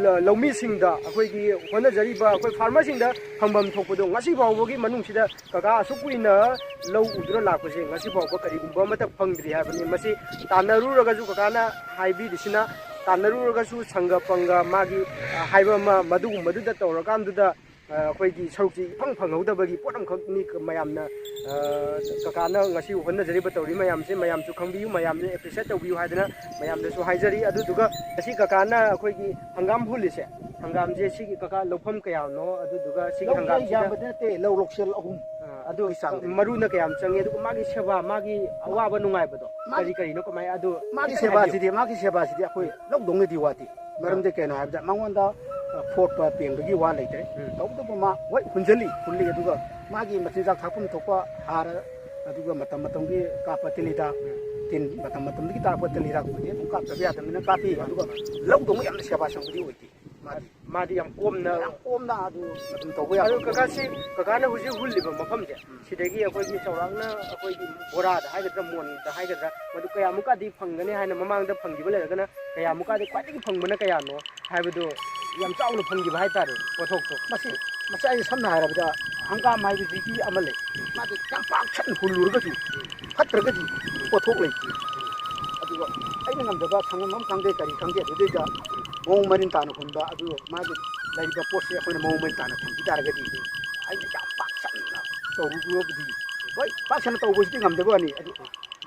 ꯂ-, ꯂꯧꯃꯤꯁꯤꯡꯗ, ꯑꯩꯈꯣꯏꯒꯤ ꯍꯣꯠꯅꯖꯔꯤꯕ ꯑꯩꯈꯣꯏ farmer-ꯁꯤꯡꯗ ꯐꯪꯐꯝ ꯊꯣꯛꯄꯗꯣ ꯉꯁꯤ ꯐꯥꯎꯕꯒꯤ ꯃꯅꯨꯡꯁꯤꯗ ꯀꯀꯥ ꯑꯁꯨꯛ ꯀꯨꯏꯅ ꯂꯧ ꯎꯗꯨꯅ ꯂꯥꯛꯄꯁꯦ ꯉꯁꯤ ꯐꯥꯎꯕ ꯀꯔꯤꯒꯨꯝꯕ ꯑꯃꯠꯇ ꯐꯪꯗ꯭ꯔꯤ ꯍꯥꯏꯕꯅꯤ꯫ ꯃꯁꯤ ꯇꯥꯟꯅꯔꯨꯔꯒꯁꯨ, ꯀꯀꯥꯅ ꯍꯥꯏꯕꯤꯔꯤꯁꯤꯅ, ꯇꯥꯟꯅꯔꯨꯔꯒꯁꯨ ꯁꯪꯒ ꯄꯪꯒ ꯃꯥꯒꯤ, ꯑ, ꯍꯥꯏꯕ ꯑꯃ, ꯃꯗꯨꯒꯨꯝꯕꯗꯨꯗ ꯇꯧꯔꯀꯥꯟꯗꯨꯗ, ꯑ, ꯑꯩꯈꯣꯏꯒꯤ ꯁꯔꯨꯛꯁꯤ ꯏꯐꯪ ꯐꯪꯍꯧꯗꯕꯒꯤ ꯄꯣꯠ ꯑꯃꯈꯛꯅꯤ꯫ ꯃꯌꯥꯝꯅ, ꯑ, ꯀꯀꯥꯅ ꯉꯁꯤ ꯍꯣꯠꯅꯖꯔꯤꯕ, ꯇꯧꯔꯤ ꯃꯌꯥꯝꯁꯦ ꯃꯌꯥꯝꯁꯨ ꯈꯪꯕꯤꯌꯨ, ꯃꯌꯥꯝꯅ appreciate ꯇꯧꯕꯤꯌꯨ ꯍꯥꯏꯗꯅ ꯃꯌꯥꯝꯗꯁꯨ ꯍꯥꯏꯖꯔꯤ꯫ ꯑꯗꯨꯗꯨꯒ ꯉꯁꯤ ꯀꯀꯥꯅ ꯑꯩꯈꯣꯏꯒꯤ ꯍꯪꯒꯥꯝ ꯍꯨꯜꯂꯤꯁꯦ, ꯍꯪꯒꯥꯝꯁꯦ ꯁꯤꯒꯤ ꯀꯀꯥ ꯂꯧꯐꯝ ꯀꯌꯥꯅꯣ, ꯑꯗꯨꯗꯨꯒ ꯁꯤꯒꯤ ꯂꯧ ꯍꯪꯒꯥꯝꯁꯤꯗ ꯌꯥꯝꯕꯗꯤ ꯅꯠꯇꯦ, ꯂꯧ ꯂꯣꯛꯁꯦꯜ ꯑꯍꯨꯝ꯫ ꯑ, ꯑꯗꯨ ꯑꯩꯈꯣꯏ ꯆꯥꯡꯗꯅꯤ꯫ ꯃꯔꯨꯅ ꯀꯌꯥꯝ ꯆꯪꯉꯦ, ꯑꯗꯨꯒ ꯃꯥꯒꯤ ꯁꯦꯕꯥ, ꯃꯥꯒꯤ ꯑꯋꯥꯕ ꯅꯨꯡꯉꯥꯏꯕꯗꯣ ꯃꯥꯒꯤ ꯀꯔꯤ ꯀꯔꯤꯅꯣ, ꯀꯃꯥꯏ, ꯑꯗꯨ ꯃꯥꯒꯤ ꯈꯤꯇꯪ ꯍꯥꯏꯕꯤꯌꯨ꯫ ꯁꯦꯕꯥꯁꯤꯗꯤ, ꯃꯥꯒꯤ ꯁꯦꯕꯥꯁꯤꯗꯤ ꯑꯩꯈꯣꯏ ꯂꯧꯗꯧꯅꯗꯤ ꯋꯥꯠꯇꯦ꯫ ꯃꯔꯝꯗꯤ ꯑꯥ꯫ ꯀꯩꯅꯣ ꯍꯥꯏꯕꯗ ꯃꯉꯣꯟꯗ, ꯑ, ꯐꯣꯠꯄ ꯄꯦꯡꯕꯒꯤ ꯋꯥ ꯂꯩꯇ꯭ꯔꯦ꯫ ꯎꯝ꯫ ꯇꯧꯕꯇꯕꯨ ꯃꯥ ꯍꯣꯏ ꯍꯨꯟꯖꯜꯂꯤ, ꯍꯨꯜꯂꯤ, ꯑꯗꯨꯒ ꯃꯥꯒꯤ ꯃꯆꯤꯟꯖꯥꯛ ꯊꯥꯛꯐꯝ ꯊꯣꯛꯄ ꯍꯥꯔ, ꯑꯗꯨꯒ ꯃꯇꯝ ꯃꯇꯝꯒꯤ ꯀꯥꯞꯄ ꯇꯤꯜ ꯍꯤꯗꯥꯛ, ꯎꯝ꯫ ꯇꯤꯟ ꯃꯇꯝ ꯃꯇꯝꯗꯒꯤ ꯇꯥꯔꯛꯄ ꯇꯤꯜ ꯍꯤꯗꯥꯛꯀꯨꯝꯕꯗꯤ ꯑꯗꯨꯝ ꯀꯥꯞꯇꯕ ꯌꯥꯗꯕꯅꯤꯅ ꯀꯥꯞꯄꯤ꯫ ꯑꯗꯨꯒ ꯂꯧꯗꯧꯅ ꯌꯥꯝꯅ ꯁꯦꯕꯥ ꯆꯪꯕꯗꯤ ꯑꯣꯏꯗꯦ꯫ ꯃꯥꯗꯤ꯫ ꯃꯥꯗꯤ ꯌꯥꯝ ꯀꯣꯝꯅ꯫ ꯌꯥꯝ ꯀꯣꯝꯅ ꯑꯗꯨ ꯑꯗꯨꯝ ꯇꯧꯕ ꯌꯥꯕ ꯑꯗꯨ ꯀꯀꯥꯁꯤ, ꯀꯀꯥꯅ ꯍꯧꯖꯤꯛ ꯍꯨꯜꯂꯤꯕ ꯃꯐꯝꯁꯦ, ꯎꯝ꯫ ꯁꯤꯗꯒꯤ ꯑꯩꯈꯣꯏꯒꯤ ꯆꯥꯎꯔꯥꯛꯅ ꯑꯩꯈꯣꯏꯒꯤ ꯕꯣꯔꯥꯗ ꯍꯥꯏꯒꯗ꯭ꯔꯥ, ꯃꯣꯟꯗ ꯍꯥꯏꯒꯗ꯭ꯔꯥ, ꯃꯗꯨ ꯀꯌꯥꯃꯨꯛꯀꯗꯤ ꯐꯪꯒꯅꯤ ꯍꯥꯏꯅ ꯃꯃꯥꯡꯗ ꯐꯪꯈꯤꯕ ꯂꯩꯔꯒꯅ ꯀꯌꯥꯃꯨꯛꯀꯗꯤ ꯈ꯭ꯋꯥꯏꯗꯒꯤ ꯐꯪꯕꯅ ꯀꯌꯥꯅꯣ ꯍꯥꯏꯕꯗꯨ ꯌꯥꯝ ꯆꯥꯎꯅ ꯐꯪꯈꯤꯕ ꯍꯥꯏꯇꯥꯔꯦ ꯄꯣꯠꯊꯣꯛꯇꯣ꯫ ꯃꯁꯤ, ꯃꯁꯤ ꯑꯩ ꯁꯝꯅ ꯍꯥꯏꯔꯕꯗ ꯍꯪꯒꯥꯝ ꯍꯥꯏꯕꯁꯤꯗꯤ ꯑꯃ ꯂꯩ, ꯃꯥꯗꯤ ꯌꯥꯝ ꯄꯥꯛ ꯁꯟꯅ ꯍꯨꯜꯂꯨꯔꯒꯁꯨ ꯐꯠꯇ꯭ꯔꯒꯗꯤ ꯄꯣꯠꯊꯣꯛ ꯂꯩꯇꯦ꯫ ꯑꯗꯨꯒ ꯑꯩꯅ ꯉꯝꯖꯕ ꯁꯪꯒꯝ ꯑꯃ ꯈꯪꯗꯦ ꯀꯔꯤ ꯈꯪꯗꯦ ꯑꯗꯨꯗꯩꯗ ꯃꯑꯣꯡ ꯃꯔꯤꯟ ꯇꯥꯅ ꯍꯨꯟꯕ, ꯑꯗꯨ ꯃꯥꯒꯤ ꯂꯩꯔꯤꯕ ꯄꯣꯠꯁꯦ ꯑꯩꯈꯣꯏꯅ ꯃꯑꯣꯡ ꯃꯔꯤꯟ ꯇꯥꯅ ꯊꯝꯈꯤ ꯇꯥꯔꯒꯗꯤ ꯑꯩꯅ ꯌꯥꯝ ꯄꯥꯛ ꯁꯟꯅ ꯇꯧꯔꯨꯕꯗꯤ, ꯍꯣꯏ, ꯄꯥꯛ ꯁꯟꯅ ꯇꯧꯕꯁꯤꯗꯤ ꯉꯝꯗꯕ ꯋꯥꯅꯤ, ꯑꯗꯨ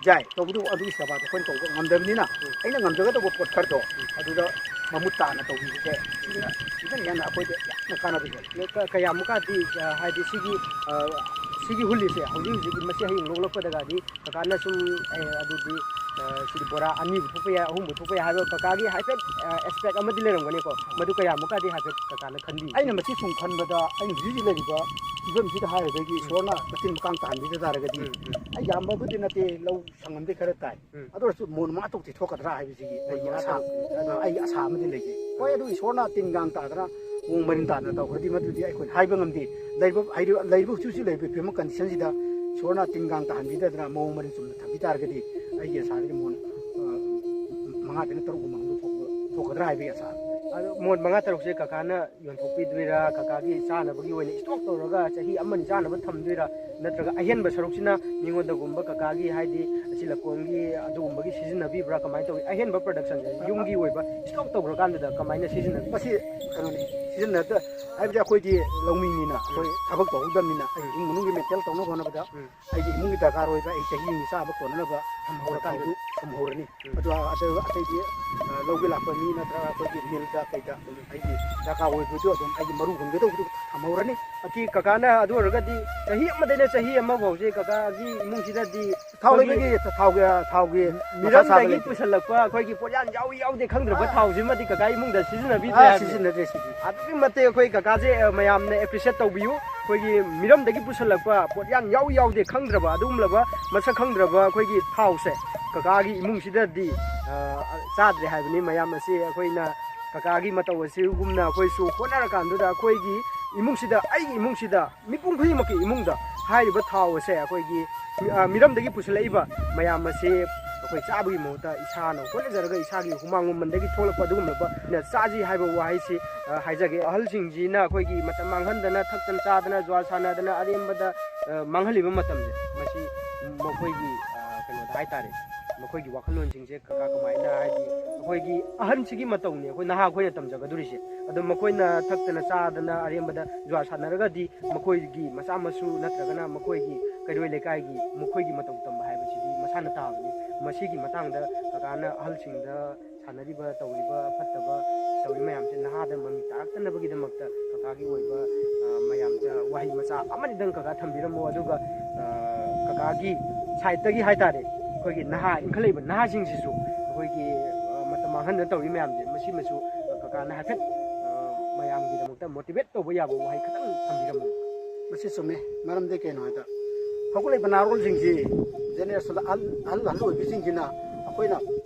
ꯌꯥꯏ, ꯇꯧꯕꯗꯕꯨ ꯑꯗꯨꯒꯤ ꯁꯦꯕꯥꯗꯣ ꯑꯩꯈꯣꯏꯅ ꯇꯧꯕ ꯉꯝꯗꯕꯅꯤꯅ ꯑꯩꯅ ꯉꯝꯖꯒꯗꯧꯕ ꯄꯣꯠ ꯈꯔꯗꯣ ꯑꯗꯨꯗ ꯃꯃꯨꯠ ꯇꯥꯅ ꯇꯧꯕꯤꯕꯁꯦ ꯁꯤꯅ, ꯁꯤꯅ ꯍꯦꯟꯅ ꯑꯩꯈꯣꯏꯗ ꯌꯥꯝꯅ ꯀꯥꯟꯅꯕ ꯍꯦꯜꯂꯤ꯫ ꯀ-, ꯀꯌꯥꯃꯨꯛꯀꯗꯤ, ꯑ, ꯍꯥꯏꯗꯤ ꯁꯤꯒꯤ, ꯑ, ꯁꯤꯒꯤ ꯍꯨꯜꯂꯤꯁꯦ ꯍꯧꯖꯤꯛ ꯍꯧꯖꯤꯛꯀꯤ ꯃꯁꯤ ꯍꯌꯦꯡ ꯂꯣꯛꯂꯛꯄꯗꯒꯗꯤ ꯀꯀꯥꯅ ꯁꯨꯝ, ꯑꯦ, ꯑꯗꯨꯗꯤ, ꯑ, ꯁꯤꯗꯤ ꯕꯣꯔꯥ ꯑꯅꯤꯕꯨ ꯊꯣꯛꯄ ꯌꯥꯏ, ꯑꯍꯨꯝꯕꯨ ꯊꯣꯛꯄ ꯌꯥꯏ ꯍꯥꯏꯕ ꯀꯀꯥꯒꯤ ꯍꯥꯏꯐꯦꯠ, ꯑ, ꯑꯦꯛꯁꯄꯦꯛ ꯑꯃꯗꯤ ꯂꯩꯔꯝꯒꯅꯤꯀꯣ꯫ ꯃꯗꯨ ꯀꯌꯥꯃꯨꯛꯀꯗꯤ ꯍꯥꯏꯐꯦꯠ ꯀꯀꯥꯅ ꯈꯟꯕꯤ? ꯑꯩꯅ ꯃꯁꯤ ꯁꯨꯝ ꯈꯟꯕꯗ, ꯑꯩꯅ ꯍꯧꯖꯤꯛ ꯍꯧꯖꯤꯛ ꯂꯩꯔꯤꯕ ꯐꯤꯕꯝꯁꯤꯗ ꯍꯥꯏꯔꯒꯗꯤ ꯏꯁꯣꯔꯅ ꯃꯇꯤꯟ ꯃꯀꯥꯡ ꯇꯥꯍꯟꯕꯤꯗ ꯇꯥꯔꯒꯗꯤ, ꯎꯝ, ꯎꯝ꯫ ꯑꯩ ꯌꯥꯝꯕꯕꯨꯗꯤ ꯅꯠꯇꯦ, ꯂꯧ ꯁꯪꯉꯝꯗꯤ ꯈꯔ ꯇꯥꯏ꯫ ꯎꯝ꯫ ꯑꯗꯨ ꯑꯣꯏꯔꯁꯨ ꯃꯣꯟ ꯃꯉꯥ ꯇꯔꯨꯛꯇꯤ ꯊꯣꯛꯀꯗ꯭ꯔꯥ ꯍꯥꯏꯕꯁꯤꯒꯤ ꯑꯩꯒꯤ ꯃꯣꯟ ꯃꯉꯥ ꯑꯁꯥ, ꯇꯔꯨꯛ꯫ ꯑ, ꯑꯩꯒꯤ ꯑꯁꯥ ꯑꯃꯗꯤ ꯂꯩꯖꯩ꯫ ꯍꯣꯏ, ꯑꯗꯨ ꯏꯁꯣꯔꯅ ꯇꯤꯟ ꯀꯥꯡ ꯇꯥꯗꯅ ꯃꯑꯣꯡ ꯃꯔꯤꯟ ꯇꯥꯗꯅ ꯇꯧꯈ꯭ꯔꯗꯤ ꯃꯗꯨꯗꯤ ꯑꯩꯈꯣꯏꯅ ꯍꯥꯏꯕ ꯉꯝꯗꯦ꯫ ꯂꯩꯔꯤꯕ, ꯍꯥꯏꯔꯤꯕ, ꯂꯩꯔꯤꯕ ꯍꯧꯖꯤꯛ ꯍꯧꯖꯤꯛ ꯂꯩꯔꯤꯕ ꯐꯤꯕꯝ ꯀꯟꯗꯤꯁꯟꯁꯤꯗ ꯏꯁꯣꯔꯅ ꯇꯤꯟ ꯀꯥꯡ ꯇꯥꯍꯟꯕꯤꯗꯗꯅ ꯃꯑꯣꯡ ꯃꯔꯤꯟ ꯆꯨꯝꯅ ꯊꯝꯕꯤ ꯇꯥꯔꯒꯗꯤ ꯑꯩꯒꯤ ꯑꯁꯥꯗꯒꯤ ꯃꯣꯟ, ꯑ, ꯃꯉꯥꯗꯒꯤꯅ ꯇꯔꯨꯛ ꯀꯨꯝꯕ ꯊꯣꯛꯄ-, ꯊꯣꯛꯀꯗ꯭ꯔꯥ ꯍꯥꯏꯕꯒꯤ ꯑꯁꯥ꯫ ꯑꯗꯣ ꯃꯣꯟ ꯃꯉꯥ ꯇꯔꯨꯛꯁꯦ ꯀꯀꯥꯅ ꯌꯣꯟꯊꯣꯛꯄꯤꯗꯣꯏꯔꯥ, ꯀꯀꯥꯒꯤ ꯆꯥꯅꯕꯒꯤ ꯑꯣꯏꯅ ꯏꯁꯇꯣꯛ ꯇꯧꯔꯒ ꯆꯍꯤ ꯑꯃꯅꯤ ꯆꯥꯅꯕ ꯊꯝꯗꯣꯏꯔꯥ, ꯅꯠꯇ꯭ꯔꯒ ꯑꯍꯦꯟꯕ ꯁꯔꯨꯛꯁꯤꯅ ꯃꯤꯉꯣꯟꯗꯒꯨꯝꯕ ꯀꯀꯥꯒꯤ, ꯍꯥꯏꯗꯤ ꯑꯁꯤ ꯂꯀꯣꯟꯒꯤ ꯑꯗꯨꯒꯨꯝꯕꯒꯤ ꯁꯤꯖꯤꯟꯅꯕꯤꯕ꯭ꯔꯥ, ꯀꯃꯥꯏꯅ ꯇꯧꯏ? ꯑꯍꯦꯟꯕ ꯄ꯭ꯔꯗꯛꯁꯟꯁꯦ ꯌꯨꯝꯒꯤ ꯑꯣꯏꯕ ꯏꯁꯇꯣꯛ ꯇꯧꯈ꯭ꯔꯀꯥꯟꯗꯨꯗ ꯀꯃꯥꯏꯅ ꯁꯤꯖꯤꯟꯅꯕꯤ? ꯃꯁꯤ ꯀꯩꯅꯣꯅꯤ, ꯁꯤꯖꯤꯟꯅꯗ-, ꯍꯥꯏꯕꯗꯤ ꯑꯩꯈꯣꯏꯗꯤ ꯂꯧꯃꯤꯅꯤꯅ ꯑꯩꯈꯣꯏ ꯊꯕꯛ ꯇꯧꯍꯧꯗꯕꯅꯤꯅ ꯑꯩ ꯏꯃꯨꯡ ꯃꯅꯨꯡꯒꯤ ꯃꯦꯟꯇꯦꯟ ꯇꯧꯅꯕ ꯍꯣꯠꯅꯕꯗ ꯎꯝ꯫ ꯑꯩꯒꯤ ꯏꯃꯨꯡꯒꯤ ꯗꯔꯀꯥꯔ ꯑꯣꯏꯕ ꯑꯩ ꯆꯍꯤ ꯑꯃꯒꯤ ꯆꯥꯕ ꯀꯣꯟꯅꯅꯕ ꯊꯝꯍꯧꯔꯀꯥꯟꯗ ꯊꯝꯍꯧ-, ꯊꯝꯍꯧꯔꯅꯤ꯫ ꯎꯝ꯫ ꯑꯗꯨꯒ ꯑꯇꯩ, ꯑꯇꯩꯗꯤ, ꯑ, ꯂꯧꯒꯤ ꯂꯥꯛꯄ ꯃꯤ ꯅꯠꯇ꯭ꯔꯒ ꯑꯩꯈꯣꯏꯒꯤ ꯃꯤꯜꯗ ꯀꯩꯗ ꯑꯩꯒꯤ ꯗꯔꯀꯥꯔ ꯑꯣꯏꯕꯗꯨ ꯑꯗꯨꯝ ꯑꯩꯒꯤ ꯃꯔꯨ ꯍꯨꯟꯒꯗꯧꯕꯗꯨ ꯊꯝꯍꯧꯔꯅꯤ꯫ ꯑꯀꯤ ꯀꯀꯥꯅ ꯑꯗꯨ ꯑꯣꯏꯔꯒꯗꯤ ꯆꯍꯤ ꯑꯃꯗꯒꯤꯅ ꯆꯍꯤ ꯑꯃ ꯐꯥꯎꯁꯦ ꯀꯀꯥꯒꯤ ꯏꯃꯨꯡꯁꯤꯗꯗꯤ ꯊꯥꯎ ꯑꯩꯈꯣꯏꯒꯤ ꯂꯩꯕꯒꯤ, ꯊꯥꯎꯒꯤ, ꯊꯥꯎꯒꯤ ꯃꯊꯥ ꯃꯤꯔꯝꯗꯒꯤ ꯁꯥꯕ ꯂꯩꯇꯦ꯫ ꯄꯨꯁꯜꯂꯛꯄ ꯑꯩꯈꯣꯏꯒꯤ ꯄꯣꯠꯌꯥꯟ ꯌꯥꯎꯏ ꯌꯥꯎꯗꯦ ꯈꯪꯗ꯭ꯔꯕ ꯑꯥ꯫ ꯊꯥꯎꯁꯤꯃꯗꯤ ꯀꯀꯥ ꯏꯃꯨꯡꯗ ꯁꯤꯖꯤꯟꯅꯕꯤꯗ꯭ꯔꯦ ꯑꯥ, ꯍꯥꯏꯕꯅꯤ꯫ ꯁꯤꯖꯤꯟꯅꯗ꯭ꯔꯦ ꯁꯤꯗꯤ꯫ ꯑꯗꯨꯛꯀꯤ ꯃꯇꯤꯛ ꯑꯩꯈꯣꯏ ꯀꯀꯥꯁꯦ, ꯑ, ꯃꯌꯥꯝꯅ ꯑꯦꯄ꯭ꯔꯤꯁꯤꯌꯦꯠ ꯇꯧꯕꯤꯌꯨ꯫ ꯑꯩꯈꯣꯏꯒꯤ ꯃꯤꯔꯝꯗꯒꯤ ꯄꯨꯁꯜꯂꯛꯄ ꯄꯣꯠꯌꯥꯟ ꯌꯥꯎꯏ ꯌꯥꯎꯗꯦ ꯈꯪꯗ꯭ꯔꯕ, ꯑꯗꯨꯒꯨꯝꯂꯕ ꯃꯁꯛ ꯈꯪꯗ꯭ꯔꯕ ꯑꯩꯈꯣꯏꯒꯤ ꯊꯥꯎꯁꯦ ꯀꯀꯥꯒꯤ ꯏꯃꯨꯡꯁꯤꯗꯗꯤ, ꯑ, ꯆꯥꯗ꯭ꯔꯦ ꯍꯥꯏꯕꯅꯤ꯫ ꯃꯌꯥꯝ ꯑꯁꯤ ꯑꯩꯈꯣꯏꯅ ꯀꯀꯥꯒꯤ ꯃꯇꯧ ꯑꯁꯤꯒꯨꯝꯅ ꯑꯩꯈꯣꯏꯁꯨ ꯍꯣꯠꯅꯔꯀꯥꯟꯗꯨꯗ ꯑꯩꯈꯣꯏꯒꯤ ꯏꯃꯨꯡꯁꯤꯗ, ꯑꯩꯒꯤ ꯏꯃꯨꯡꯁꯤꯗ ꯃꯤꯄꯨꯝ ꯈꯨꯗꯤꯡꯃꯛꯀꯤ ꯏꯃꯨꯡꯗ ꯍꯥꯏꯔꯤꯕ ꯊꯥꯎ ꯑꯁꯦ ꯑꯩꯈꯣꯏꯒꯤ, ꯑ, ꯃꯤꯔꯝꯗꯒꯤ ꯄꯨꯁꯤꯜꯂꯛꯏꯕ ꯃꯌꯥꯝ ꯑꯁꯤ ꯑꯩꯈꯣꯏ ꯆꯥꯕꯒꯤ ꯃꯍꯨꯠꯇ ꯏꯁꯥꯅ ꯍꯣꯠꯅꯖꯔꯒ ꯏꯁꯥꯒꯤ ꯍꯨꯃꯥꯡ ꯃꯃꯟꯗꯒꯤ ꯊꯣꯛꯂꯛꯄ ꯑꯗꯨꯒꯨꯝꯂꯕꯅ ꯆꯥꯁꯤ ꯍꯥꯏꯕ ꯋꯥꯍꯩꯁꯤ, ꯑ, ꯍꯥꯏꯖꯒꯦ꯫ ꯑꯍꯜꯁꯤꯡꯁꯤꯅ ꯑꯩꯈꯣꯏꯒꯤ ꯃꯇꯝ ꯃꯥꯡꯍꯟꯗꯅ, ꯊꯛꯇꯅ ꯆꯥꯗꯅ, ꯖꯨꯋꯥ ꯁꯥꯟꯅꯗꯅ, ꯑꯔꯦꯝꯕꯗ, ꯑ, ꯃꯥꯡꯍꯜꯂꯤꯕ ꯃꯇꯝꯁꯦ, ꯃꯁꯤ ꯃꯈꯣꯏꯒꯤ, ꯑ, ꯀꯩꯅꯣꯗ ꯍꯥꯏꯇꯥꯔꯦ, ꯃꯈꯣꯏꯒꯤ ꯋꯥꯈꯜꯂꯣꯟꯁꯤꯡꯁꯦ ꯀꯀꯥ ꯀꯃꯥꯏꯅ, ꯍꯥꯏꯗꯤ ꯑꯩꯈꯣꯏꯒꯤ ꯑꯍꯟꯁꯤꯒꯤ ꯃꯇꯧꯅꯤ ꯑꯩꯈꯣꯏ ꯅꯍꯥ ꯑꯩꯈꯣꯏꯅ ꯇꯝꯖꯒꯗꯧꯔꯤꯁꯦ꯫ ꯑꯗꯣ ꯃꯈꯣꯏꯅ ꯊꯛꯇꯅ ꯆꯥꯗꯅ ꯑꯔꯦꯝꯕꯗ ꯖꯨꯋꯥ ꯁꯥꯟꯅꯔꯒꯗꯤ ꯃꯈꯣꯏꯒꯤ ꯃꯆꯥ ꯃꯁꯨ ꯅꯠꯇ꯭ꯔꯒꯅ ꯃꯈꯣꯏꯒꯤ ꯀꯩꯔꯣꯏ ꯂꯩꯀꯥꯏꯒꯤ ꯃꯈꯣꯏꯒꯤ ꯃꯇꯧ ꯇꯝꯕ ꯍꯥꯏꯕꯁꯤꯗꯤ ꯃꯁꯥꯅ ꯇꯥꯕꯅꯤ꯫ ꯃꯁꯤꯒꯤ ꯃꯇꯥꯡꯗ ꯀꯀꯥꯅ ꯑꯍꯜꯁꯤꯡꯗ ꯁꯥꯟꯅꯔꯤꯕ, ꯇꯧꯔꯤꯕ ꯐꯠꯇꯕ ꯇꯧꯔꯤ ꯃꯌꯥꯝꯁꯦ ꯅꯍꯥꯗ ꯃꯃꯤ ꯇꯥꯔꯛꯇꯅꯕꯒꯤꯗꯃꯛꯇ ꯀꯀꯥꯒꯤ ꯑꯣꯏꯕ, ꯑ, ꯃꯌꯥꯝꯗ ꯋꯥꯍꯩ ꯃꯆꯥ ꯑꯃꯅꯤꯗꯪ ꯀꯀꯥ ꯊꯝꯕꯤꯔꯝꯃꯣ꯫ ꯑꯗꯨꯒ, ꯑ, ꯀꯀꯥꯒꯤ ꯁꯥꯏꯠꯇꯒꯤ ꯍꯥꯏꯇꯥꯔꯦ, ꯑꯩꯈꯣꯏꯒꯤ ꯅꯍꯥ ꯏꯟꯈꯠꯂꯛꯏꯕ ꯅꯍꯥꯁꯤꯡꯁꯤꯁꯨ ꯑꯩꯈꯣꯏꯒꯤ, ꯑ, ꯃꯇꯝ ꯃꯥꯡꯍꯟꯗꯅ ꯇꯧꯔꯤ ꯃꯌꯥꯝꯁꯦ, ꯃꯁꯤꯃꯁꯨ, ꯑ, ꯀꯀꯥꯅ ꯍꯥꯏꯐꯦꯠ, ꯑ, ꯃꯌꯥꯝꯒꯤꯗꯃꯛꯇ ꯃꯣꯇꯤꯚꯦꯠ ꯇꯧꯕ ꯌꯥꯕ ꯋꯥꯍꯩ ꯈꯤꯇꯪ ꯊꯝꯕꯤꯔꯝꯃꯨ꯫ ꯃꯁꯤ ꯆꯨꯝꯃꯦ꯫ ꯃꯔꯝꯗꯤ ꯀꯩꯅꯣ ꯍꯥꯏꯗ, ꯍꯧꯒꯠꯂꯛꯏꯕ ꯅꯍꯥꯔꯣꯜꯁꯤꯡꯁꯤ, ꯖꯦꯅꯦꯔꯦꯁꯟ ꯑꯍꯜ, ꯑꯍꯜ, ꯑꯍꯜ ꯑꯣꯏꯕꯁꯤꯡꯁꯤꯅ ꯑꯩꯈꯣꯏꯅ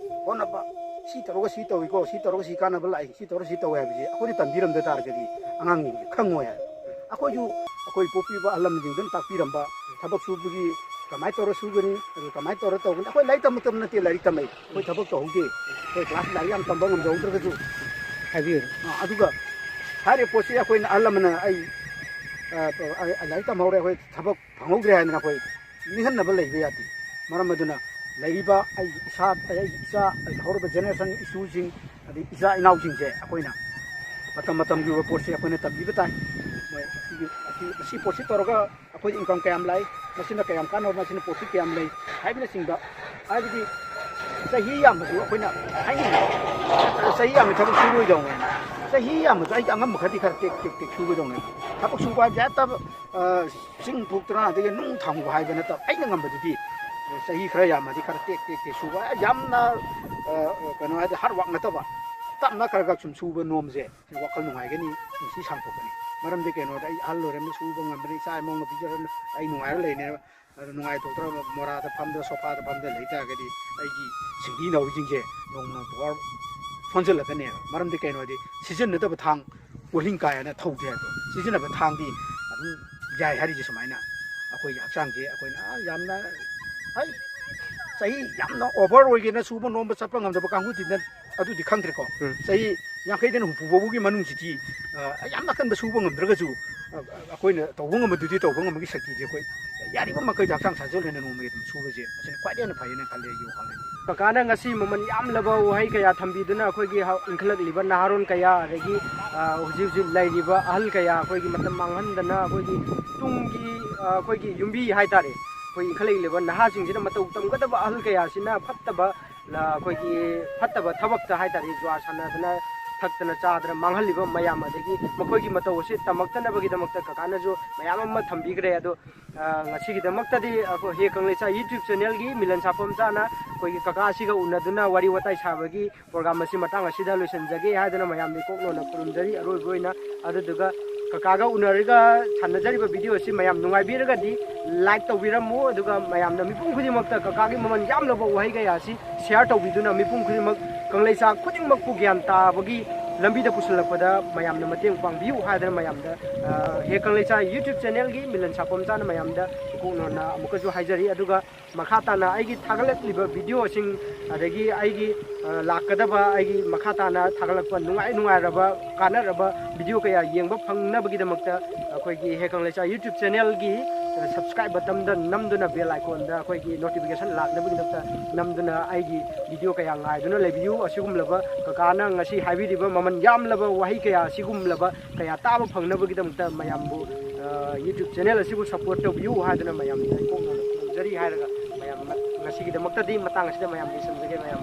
ꯍꯣꯠꯅꯕ, ꯁꯤ ꯇꯧꯔꯒ ꯁꯤ ꯇꯧꯏꯀꯣ, ꯁꯤ ꯇꯧꯔꯒ ꯁꯤ ꯀꯥꯟꯅꯕ ꯂꯥꯛꯏ, ꯁꯤ ꯇꯧꯔꯒ ꯁꯤ ꯇꯧꯋꯦ ꯍꯥꯏꯕꯁꯤ ꯑꯩꯈꯣꯏꯅ ꯇꯝꯕꯤꯔꯝꯗ ꯇꯥꯔꯒꯗꯤ ꯑꯉꯥꯡꯁꯤꯡꯁꯤ ꯈꯪꯉꯣꯏ ꯍꯥꯏꯕ꯫ ꯑꯩꯈꯣꯏꯁꯨ ꯑꯩꯈꯣꯏ ꯄꯣꯛꯄꯤꯕ ꯑꯍꯜ ꯂꯃꯟꯁꯤꯡꯗꯨꯅ ꯇꯥꯛꯄꯤꯔꯝꯕ ꯊꯕꯛ ꯁꯨꯕꯒꯤ ꯀꯃꯥꯏꯅ ꯇꯧꯔ ꯁꯨꯒꯅꯤ, ꯑꯗꯨ ꯀꯃꯥꯏꯅ ꯇꯧꯔ ꯇꯧꯒꯅꯤ꯫ ꯑꯩꯈꯣꯏ ꯂꯥꯏꯔꯤꯛ ꯇꯝꯕ ꯃꯇꯝ ꯅꯠꯇꯦ, ꯂꯥꯏꯔꯤꯛ ꯇꯝꯃꯛꯏ꯫ ꯑꯩꯈꯣꯏ ꯊꯕꯛ ꯇꯧꯍꯧꯗꯦ꯫ ꯑꯩꯈꯣꯏ ꯀ꯭ꯂꯥꯁ ꯂꯥꯏꯔꯤꯛ ꯌꯥꯝ ꯇꯝꯕ ꯉꯝꯖꯍꯧꯗ꯭ꯔꯒꯁꯨ꯫ ꯍꯥꯏꯕꯤꯌꯨ꯫ ꯑ, ꯑꯗꯨꯒ ꯍꯥꯏꯔꯤꯕ ꯄꯣꯠꯁꯤ ꯑꯩꯈꯣꯏꯅ ꯑꯍꯜ ꯂꯃꯟꯅ ꯑꯩ, ꯑ, ꯑ, ꯂꯥꯏꯔꯤꯛ ꯇꯝꯍꯧꯔꯦ, ꯑꯩꯈꯣꯏ ꯊꯕꯛ ꯐꯪꯍꯧꯗ꯭ꯔꯦ ꯍꯥꯏꯗꯅ ꯑꯩꯈꯣꯏ ꯅꯤꯡꯍꯟꯅꯕ ꯂꯩꯕ ꯌꯥꯗꯦ꯫ ꯃꯔꯝ ꯑꯗꯨꯅ ꯂꯩꯔꯤꯕ ꯑꯩꯒꯤ ꯏꯁꯥ, ꯑꯩꯒꯤ ꯏꯆꯥ, ꯑꯩꯒꯤ ꯍꯧꯔꯕ ꯖꯦꯅꯦꯔꯦꯁꯟ ꯏꯁꯨꯁꯤꯡ, ꯑꯗꯩ ꯏꯆꯥ ꯏꯅꯥꯎꯁꯤꯡꯁꯦ ꯑꯩꯈꯣꯏꯅ ꯃꯇꯝ ꯃꯇꯝꯒꯤ ꯑꯣꯏꯕ ꯄꯣꯠꯁꯦ ꯑꯩꯈꯣꯏꯅ ꯇꯝꯕꯤꯕ ꯇꯥꯏ꯫ ꯃꯣꯏ ꯑꯁꯤꯒꯤ, ꯑꯁꯤ, ꯑꯁꯤ ꯄꯣꯠꯁꯤ ꯇꯧꯔꯒ ꯑꯩꯈꯣꯏꯗ ꯏꯟꯀꯝ ꯀꯌꯥꯝ ꯂꯥꯛꯏ, ꯃꯁꯤꯅ ꯀꯌꯥꯝ ꯀꯥꯟꯅꯕ, ꯃꯁꯤꯅ ꯄ꯭ꯔꯣꯐꯤꯠ ꯀꯌꯥꯝ ꯂꯩ ꯍꯥꯏꯕꯅꯆꯤꯡꯕ꯫ ꯍꯥꯏꯕꯗꯤ ꯆꯍꯤ ꯌꯥꯝꯕꯁꯨ ꯑꯩꯈꯣꯏꯅ ꯍꯥꯏꯅꯤꯡꯉꯤ, ꯆꯍꯤ ꯌꯥꯝꯕꯁꯨ ꯑꯩ ꯇꯧꯔꯣꯏꯗꯧꯅꯦꯅ꯫ ꯆꯍꯤ ꯌꯥꯝꯕꯁꯨ ꯑꯩꯒꯤ ꯑꯉꯝꯕ ꯈꯔꯗꯤ ꯈꯔ ꯇꯦꯛ ꯇꯦꯛ ꯇꯦꯛ ꯁꯨꯒꯗꯧꯅꯦ꯫ ꯊꯕꯛ ꯁꯨꯕ ꯍꯥꯏꯕꯁꯦ ꯍꯦꯛꯇ, ꯑ, ꯆꯤꯡ ꯐꯨꯛꯇꯅ ꯑꯗꯒꯤ ꯅꯨꯡ ꯊꯥꯡꯕ ꯍꯥꯏꯕ ꯅꯠꯇꯕ, ꯑꯩꯅ ꯉꯝꯕꯗꯨꯗꯤ ꯆꯍꯤ ꯈꯔ ꯌꯥꯝꯃꯗꯤ ꯈꯔ ꯇꯦꯛ ꯇꯦꯛ ꯇꯦꯛ ꯁꯨꯕ, ꯌꯥꯝꯅ, ꯑ, ꯀꯩꯅꯣ ꯍꯥꯏꯗꯤ ꯍꯥꯔꯗ ꯋꯥꯔꯛ ꯅꯠꯇꯕ, ꯇꯞꯅ ꯈꯔ ꯈꯔ ꯁꯨꯝ ꯁꯨꯕ ꯅꯣꯝꯁꯦ ꯋꯥꯈꯜ ꯅꯨꯡꯉꯥꯏꯒꯅꯤ, ꯄꯨꯟꯁꯤ ꯁꯥꯡꯊꯣꯛꯀꯅꯤ꯫ ꯃꯔꯝꯗꯤ ꯀꯩꯅꯣꯗ ꯑꯩ ꯑꯍꯜ ꯑꯣꯏꯔꯝꯅꯤ, ꯁꯨꯕ ꯉꯝꯃꯅꯤ, ꯏꯆꯥ ꯏꯃꯧꯅ ꯄꯤꯖꯔꯅꯤ, ꯑꯩ ꯅꯨꯡꯉꯥꯏꯔ ꯂꯩꯅꯦꯕ꯫ ꯑꯗꯨ ꯅꯨꯡꯉꯥꯏꯊꯣꯛꯇ꯭ꯔꯕ ꯃꯣꯔꯥꯗ ꯐꯝꯗꯅ ꯁꯣꯐꯥꯗ ꯐꯝꯗꯅ ꯂꯩ ꯇꯥꯔꯒꯗꯤ ꯑꯩꯒꯤ ꯁꯤꯡꯂꯤ ꯅꯥꯎꯔꯤꯁꯤꯡꯁꯦ ꯅꯣꯡꯃ ꯄꯋꯥꯔ ꯁꯣꯟꯖꯜꯂꯛꯀꯅꯦꯕ꯫ ꯃꯔꯝꯗꯤ ꯀꯩꯅꯣꯗꯤ ꯁꯤꯖꯤꯟꯅꯗꯕ ꯊꯥꯡ ꯎꯔꯤꯡ ꯀꯥꯏꯅ ꯊꯧꯗꯦ ꯍꯥꯏꯕꯗꯣ꯫ ꯁꯤꯖꯤꯟꯅꯕ ꯊꯥꯡꯗꯤ ꯑꯗꯨꯝ ꯌꯥꯏ ꯍꯥꯏꯔꯤꯁꯦ ꯁꯨꯃꯥꯏꯅ꯫ ꯑꯩꯈꯣꯏꯒꯤ ꯍꯛꯆꯥꯡꯁꯦ ꯑꯩꯈꯣꯏꯅ, ꯑꯥ, ꯌꯥꯝꯅ, ꯍꯩ, ꯆꯍꯤ ꯌꯥꯝꯅ ꯑꯣꯚꯔ ꯑꯣꯏꯒꯦꯅ ꯁꯨꯕ ꯅꯣꯝꯕ ꯆꯠꯄ ꯉꯝꯗꯕ ꯀꯥꯡꯕꯨꯗꯤ ꯅꯠ-, ꯑꯗꯨꯗꯤ ꯈꯪꯗ꯭ꯔꯦꯀꯣ꯫ ꯎꯝ꯫ ꯆꯍꯤ ꯌꯥꯡꯈꯩꯗꯩꯅ ꯍꯨꯝꯐꯨ ꯐꯥꯎꯕꯒꯤ ꯃꯅꯨꯡꯁꯤꯗꯤ, ꯑ, ꯌꯥꯝꯅ ꯀꯟꯕ ꯁꯨꯕ ꯉꯝꯗ꯭ꯔꯒꯁꯨ, ꯑ, ꯑꯩꯈꯣꯏꯅ ꯇꯧꯕ ꯉꯝꯕꯗꯨꯗꯤ ꯇꯧꯕ ꯉꯝꯕꯒꯤ ꯁꯛꯇꯤꯗꯤ ꯑꯩꯈꯣꯏ ꯌꯥꯔꯤꯕ ꯃꯈꯩꯗꯤ ꯍꯛꯆꯥꯡ ꯁꯥꯖꯦꯜ ꯑꯣꯏꯅ ꯅꯣꯡꯃꯒꯤ ꯑꯗꯨꯝ ꯁꯨꯕꯁꯦ ꯑꯁꯤꯅ ꯈ꯭ꯋꯥꯏꯗꯒꯤ ꯍꯦꯟꯅ ꯐꯩꯌꯦꯅ ꯈꯜꯂꯦ ꯑꯩꯒꯤ ꯋꯥꯈꯜꯗꯗꯤ꯫ ꯀꯀꯥꯅ ꯉꯁꯤ ꯃꯃꯜ ꯌꯥꯝꯂꯕ ꯋꯥꯍꯩ ꯀꯌꯥ ꯊꯝꯕꯤꯗꯨꯅ ꯑꯩꯈꯣꯏꯒꯤ ꯍꯧ-, ꯏꯟꯈꯠꯂꯛꯂꯤꯕ ꯅꯍꯥꯔꯣꯜ ꯀꯌꯥ, ꯑꯗꯒꯤ, ꯑ, ꯍꯧꯖꯤꯛ ꯍꯧꯖꯤꯛ ꯂꯩꯔꯤꯕ ꯑꯍꯜ ꯀꯌꯥ, ꯑꯩꯈꯣꯏꯒꯤ ꯃꯇꯝ ꯃꯥꯡꯍꯟꯗꯅ ꯑꯩꯈꯣꯏꯒꯤ ꯇꯨꯡꯒꯤ, ꯑ, ꯑꯩꯈꯣꯏꯒꯤ ꯌꯨꯝꯕꯤ ꯍꯥꯏꯇꯥꯔꯦ, ꯑꯩꯈꯣꯏ ꯏꯟꯈꯠꯂꯛꯂꯤꯕ ꯅꯍꯥꯁꯤꯡꯁꯤꯅ ꯃꯇꯧ ꯇꯝꯒꯗꯕ ꯑꯍꯜ ꯀꯌꯥꯁꯤꯅ ꯐꯠꯇꯕ ꯑꯩꯈꯣꯏꯒꯤ ꯐꯠꯇꯕ ꯊꯕꯛꯇ ꯍꯥꯏꯇꯥꯔꯦ, ꯖꯨꯋꯥ ꯁꯥꯟꯅꯗꯅ ꯊꯛꯇꯅ ꯆꯥꯗꯅ ꯃꯥꯡꯍꯜꯂꯤꯕ ꯃꯌꯥꯝ, ꯑꯗꯒꯤ ꯃꯈꯣꯏꯒꯤ ꯃꯇꯧ ꯑꯁꯤ ꯇꯝꯃꯛꯇꯅꯕꯒꯤꯗꯃꯛꯇ ꯀꯀꯥꯅꯁꯨ ꯃꯌꯥꯝ ꯑꯃ ꯊꯝꯕꯤꯈ꯭ꯔꯦ꯫ ꯑꯗꯣ ꯑ, ꯉꯁꯤꯒꯤꯗꯃꯛꯇꯗꯤ ꯑꯩꯈꯣꯏ ꯍꯦ ꯀꯪꯂꯩꯆꯥ YouTube channelꯒꯤ ꯃꯤꯂꯟ ꯁꯥꯄꯝꯆꯥꯅ ꯑꯩꯈꯣꯏꯒꯤ ꯀꯀꯥ ꯑꯁꯤꯒ ꯎꯅꯗꯨꯅ ꯋꯥꯔꯤ ꯋꯥꯇꯥꯏ ꯁꯥꯕꯒꯤ program ꯑꯁꯤ ꯃꯇꯥꯡ ꯑꯁꯤꯗ ꯂꯣꯏꯁꯤꯟꯖꯒꯦ ꯍꯥꯏꯗꯅ ꯃꯌꯥꯝꯗ ꯏꯀꯣꯛꯅꯣꯟꯅ ꯈꯨꯔꯨꯝꯖꯔꯤ꯫ ꯑꯔꯣꯏꯕ ꯑꯣꯏꯅ ꯑꯗꯨꯗꯨꯒ ꯀꯀꯥꯒ ꯎꯅꯔꯒ ꯁꯥꯟꯅꯖꯔꯤꯕ video ꯑꯁꯤ ꯃꯌꯥꯝ ꯅꯨꯡꯉꯥꯏꯕꯤꯔꯒꯗꯤ like ꯇꯧꯕꯤꯔꯝꯃꯨ, ꯑꯗꯨꯒ ꯃꯌꯥꯝꯅ ꯃꯤꯄꯨꯝ ꯈꯨꯗꯤꯡꯃꯛꯇ ꯀꯀꯥꯒꯤ ꯃꯃꯜ ꯌꯥꯝꯂꯕ ꯋꯥꯍꯩ ꯀꯌꯥ ꯑꯁꯤ share ꯇꯧꯕꯤꯗꯨꯅ ꯃꯤꯄꯨꯝ ꯈꯨꯗꯤꯡꯃꯛ, ꯀꯪꯂꯩꯆꯥ ꯈꯨꯗꯤꯡꯃꯛꯄꯨ ꯒ꯭ꯌꯥꯟ ꯇꯥꯕꯒꯤ ꯂꯝꯕꯤꯗ ꯄꯨꯁꯤꯜꯂꯛꯄꯗ ꯃꯌꯥꯝꯅ ꯃꯇꯦꯡ ꯄꯥꯡꯕꯤꯌꯨ ꯍꯥꯏꯗꯅ ꯃꯌꯥꯝꯗ, ꯑ, ꯍꯦ ꯀꯪꯂꯩꯆꯥ YouTube channelꯒꯤ ꯃꯤꯂꯟ ꯁꯥꯄꯝꯆꯥꯅ ꯃꯌꯥꯝꯗ ꯏꯀꯣꯛꯅꯣꯟꯅ ꯑꯃꯨꯛꯀꯁꯨ ꯍꯥꯏꯖꯔꯤ꯫ ꯑꯗꯨꯒ ꯃꯈꯥ ꯇꯥꯅ ꯑꯩꯒꯤ ꯊꯥꯒꯠꯂꯛꯂꯤꯕ videoꯁꯤꯡ, ꯑꯗꯒꯤ ꯑꯩꯒꯤ, ꯑ, ꯂꯥꯛꯀꯗꯕ ꯑꯩꯒꯤ ꯃꯈꯥ ꯇꯥꯅ ꯊꯥꯒꯠꯂꯛꯄ ꯅꯨꯡꯉꯥꯏ ꯅꯨꯡꯉꯥꯏꯔꯕ ꯀꯥꯟꯅꯔꯕ video ꯀꯌꯥ ꯌꯦꯡꯕ ꯐꯪꯅꯕꯒꯤꯗꯃꯛꯇ ꯑꯩꯈꯣꯏꯒꯤ ꯍꯦ ꯀꯪꯂꯩꯆꯥ YouTube channelꯒꯤ, ꯑ, subscribe buttonꯗ ꯅꯝꯗꯨꯅ bell iconꯗ ꯑꯩꯈꯣꯏꯒꯤ notification ꯂꯥꯛꯅꯕꯒꯤꯗꯃꯛꯇ ꯅꯝꯗꯨꯅ ꯑꯩꯒꯤ video ꯀꯌꯥ ꯉꯥꯏꯗꯨꯅ ꯂꯩꯕꯤꯌꯨ꯫ ꯑꯁꯤꯒꯨꯝꯂꯕ ꯀꯀꯥꯅ ꯉꯁꯤ ꯍꯥꯏꯕꯤꯔꯤꯕ ꯃꯃꯜ ꯌꯥꯝꯂꯕ ꯋꯥꯍꯩ ꯀꯌꯥ ꯑꯁꯤꯒꯨꯝꯂꯕ ꯀꯌꯥ ꯇꯥꯕ ꯐꯪꯅꯕꯒꯤꯗꯃꯛꯇ ꯃꯌꯥꯝꯕꯨ, ꯑ, YouTube channel ꯑꯁꯤꯕꯨ support ꯇꯧꯕꯤꯌꯨ ꯍꯥꯏꯗꯨꯅ ꯃꯌꯥꯝꯗ ꯏꯀꯣꯛꯅꯣꯟꯅ ꯈꯨꯔꯨꯝꯖꯔꯤ ꯍꯥꯏꯔꯒ ꯃꯌꯥꯝ ꯉꯁꯤꯒꯤꯗꯃꯛꯇꯗꯤ ꯃꯇꯥꯡ ꯑꯁꯤꯗ ꯃꯌꯥꯝ ꯂꯣꯏꯁꯤꯟꯖꯒꯦ꯫ ꯃꯌꯥꯝ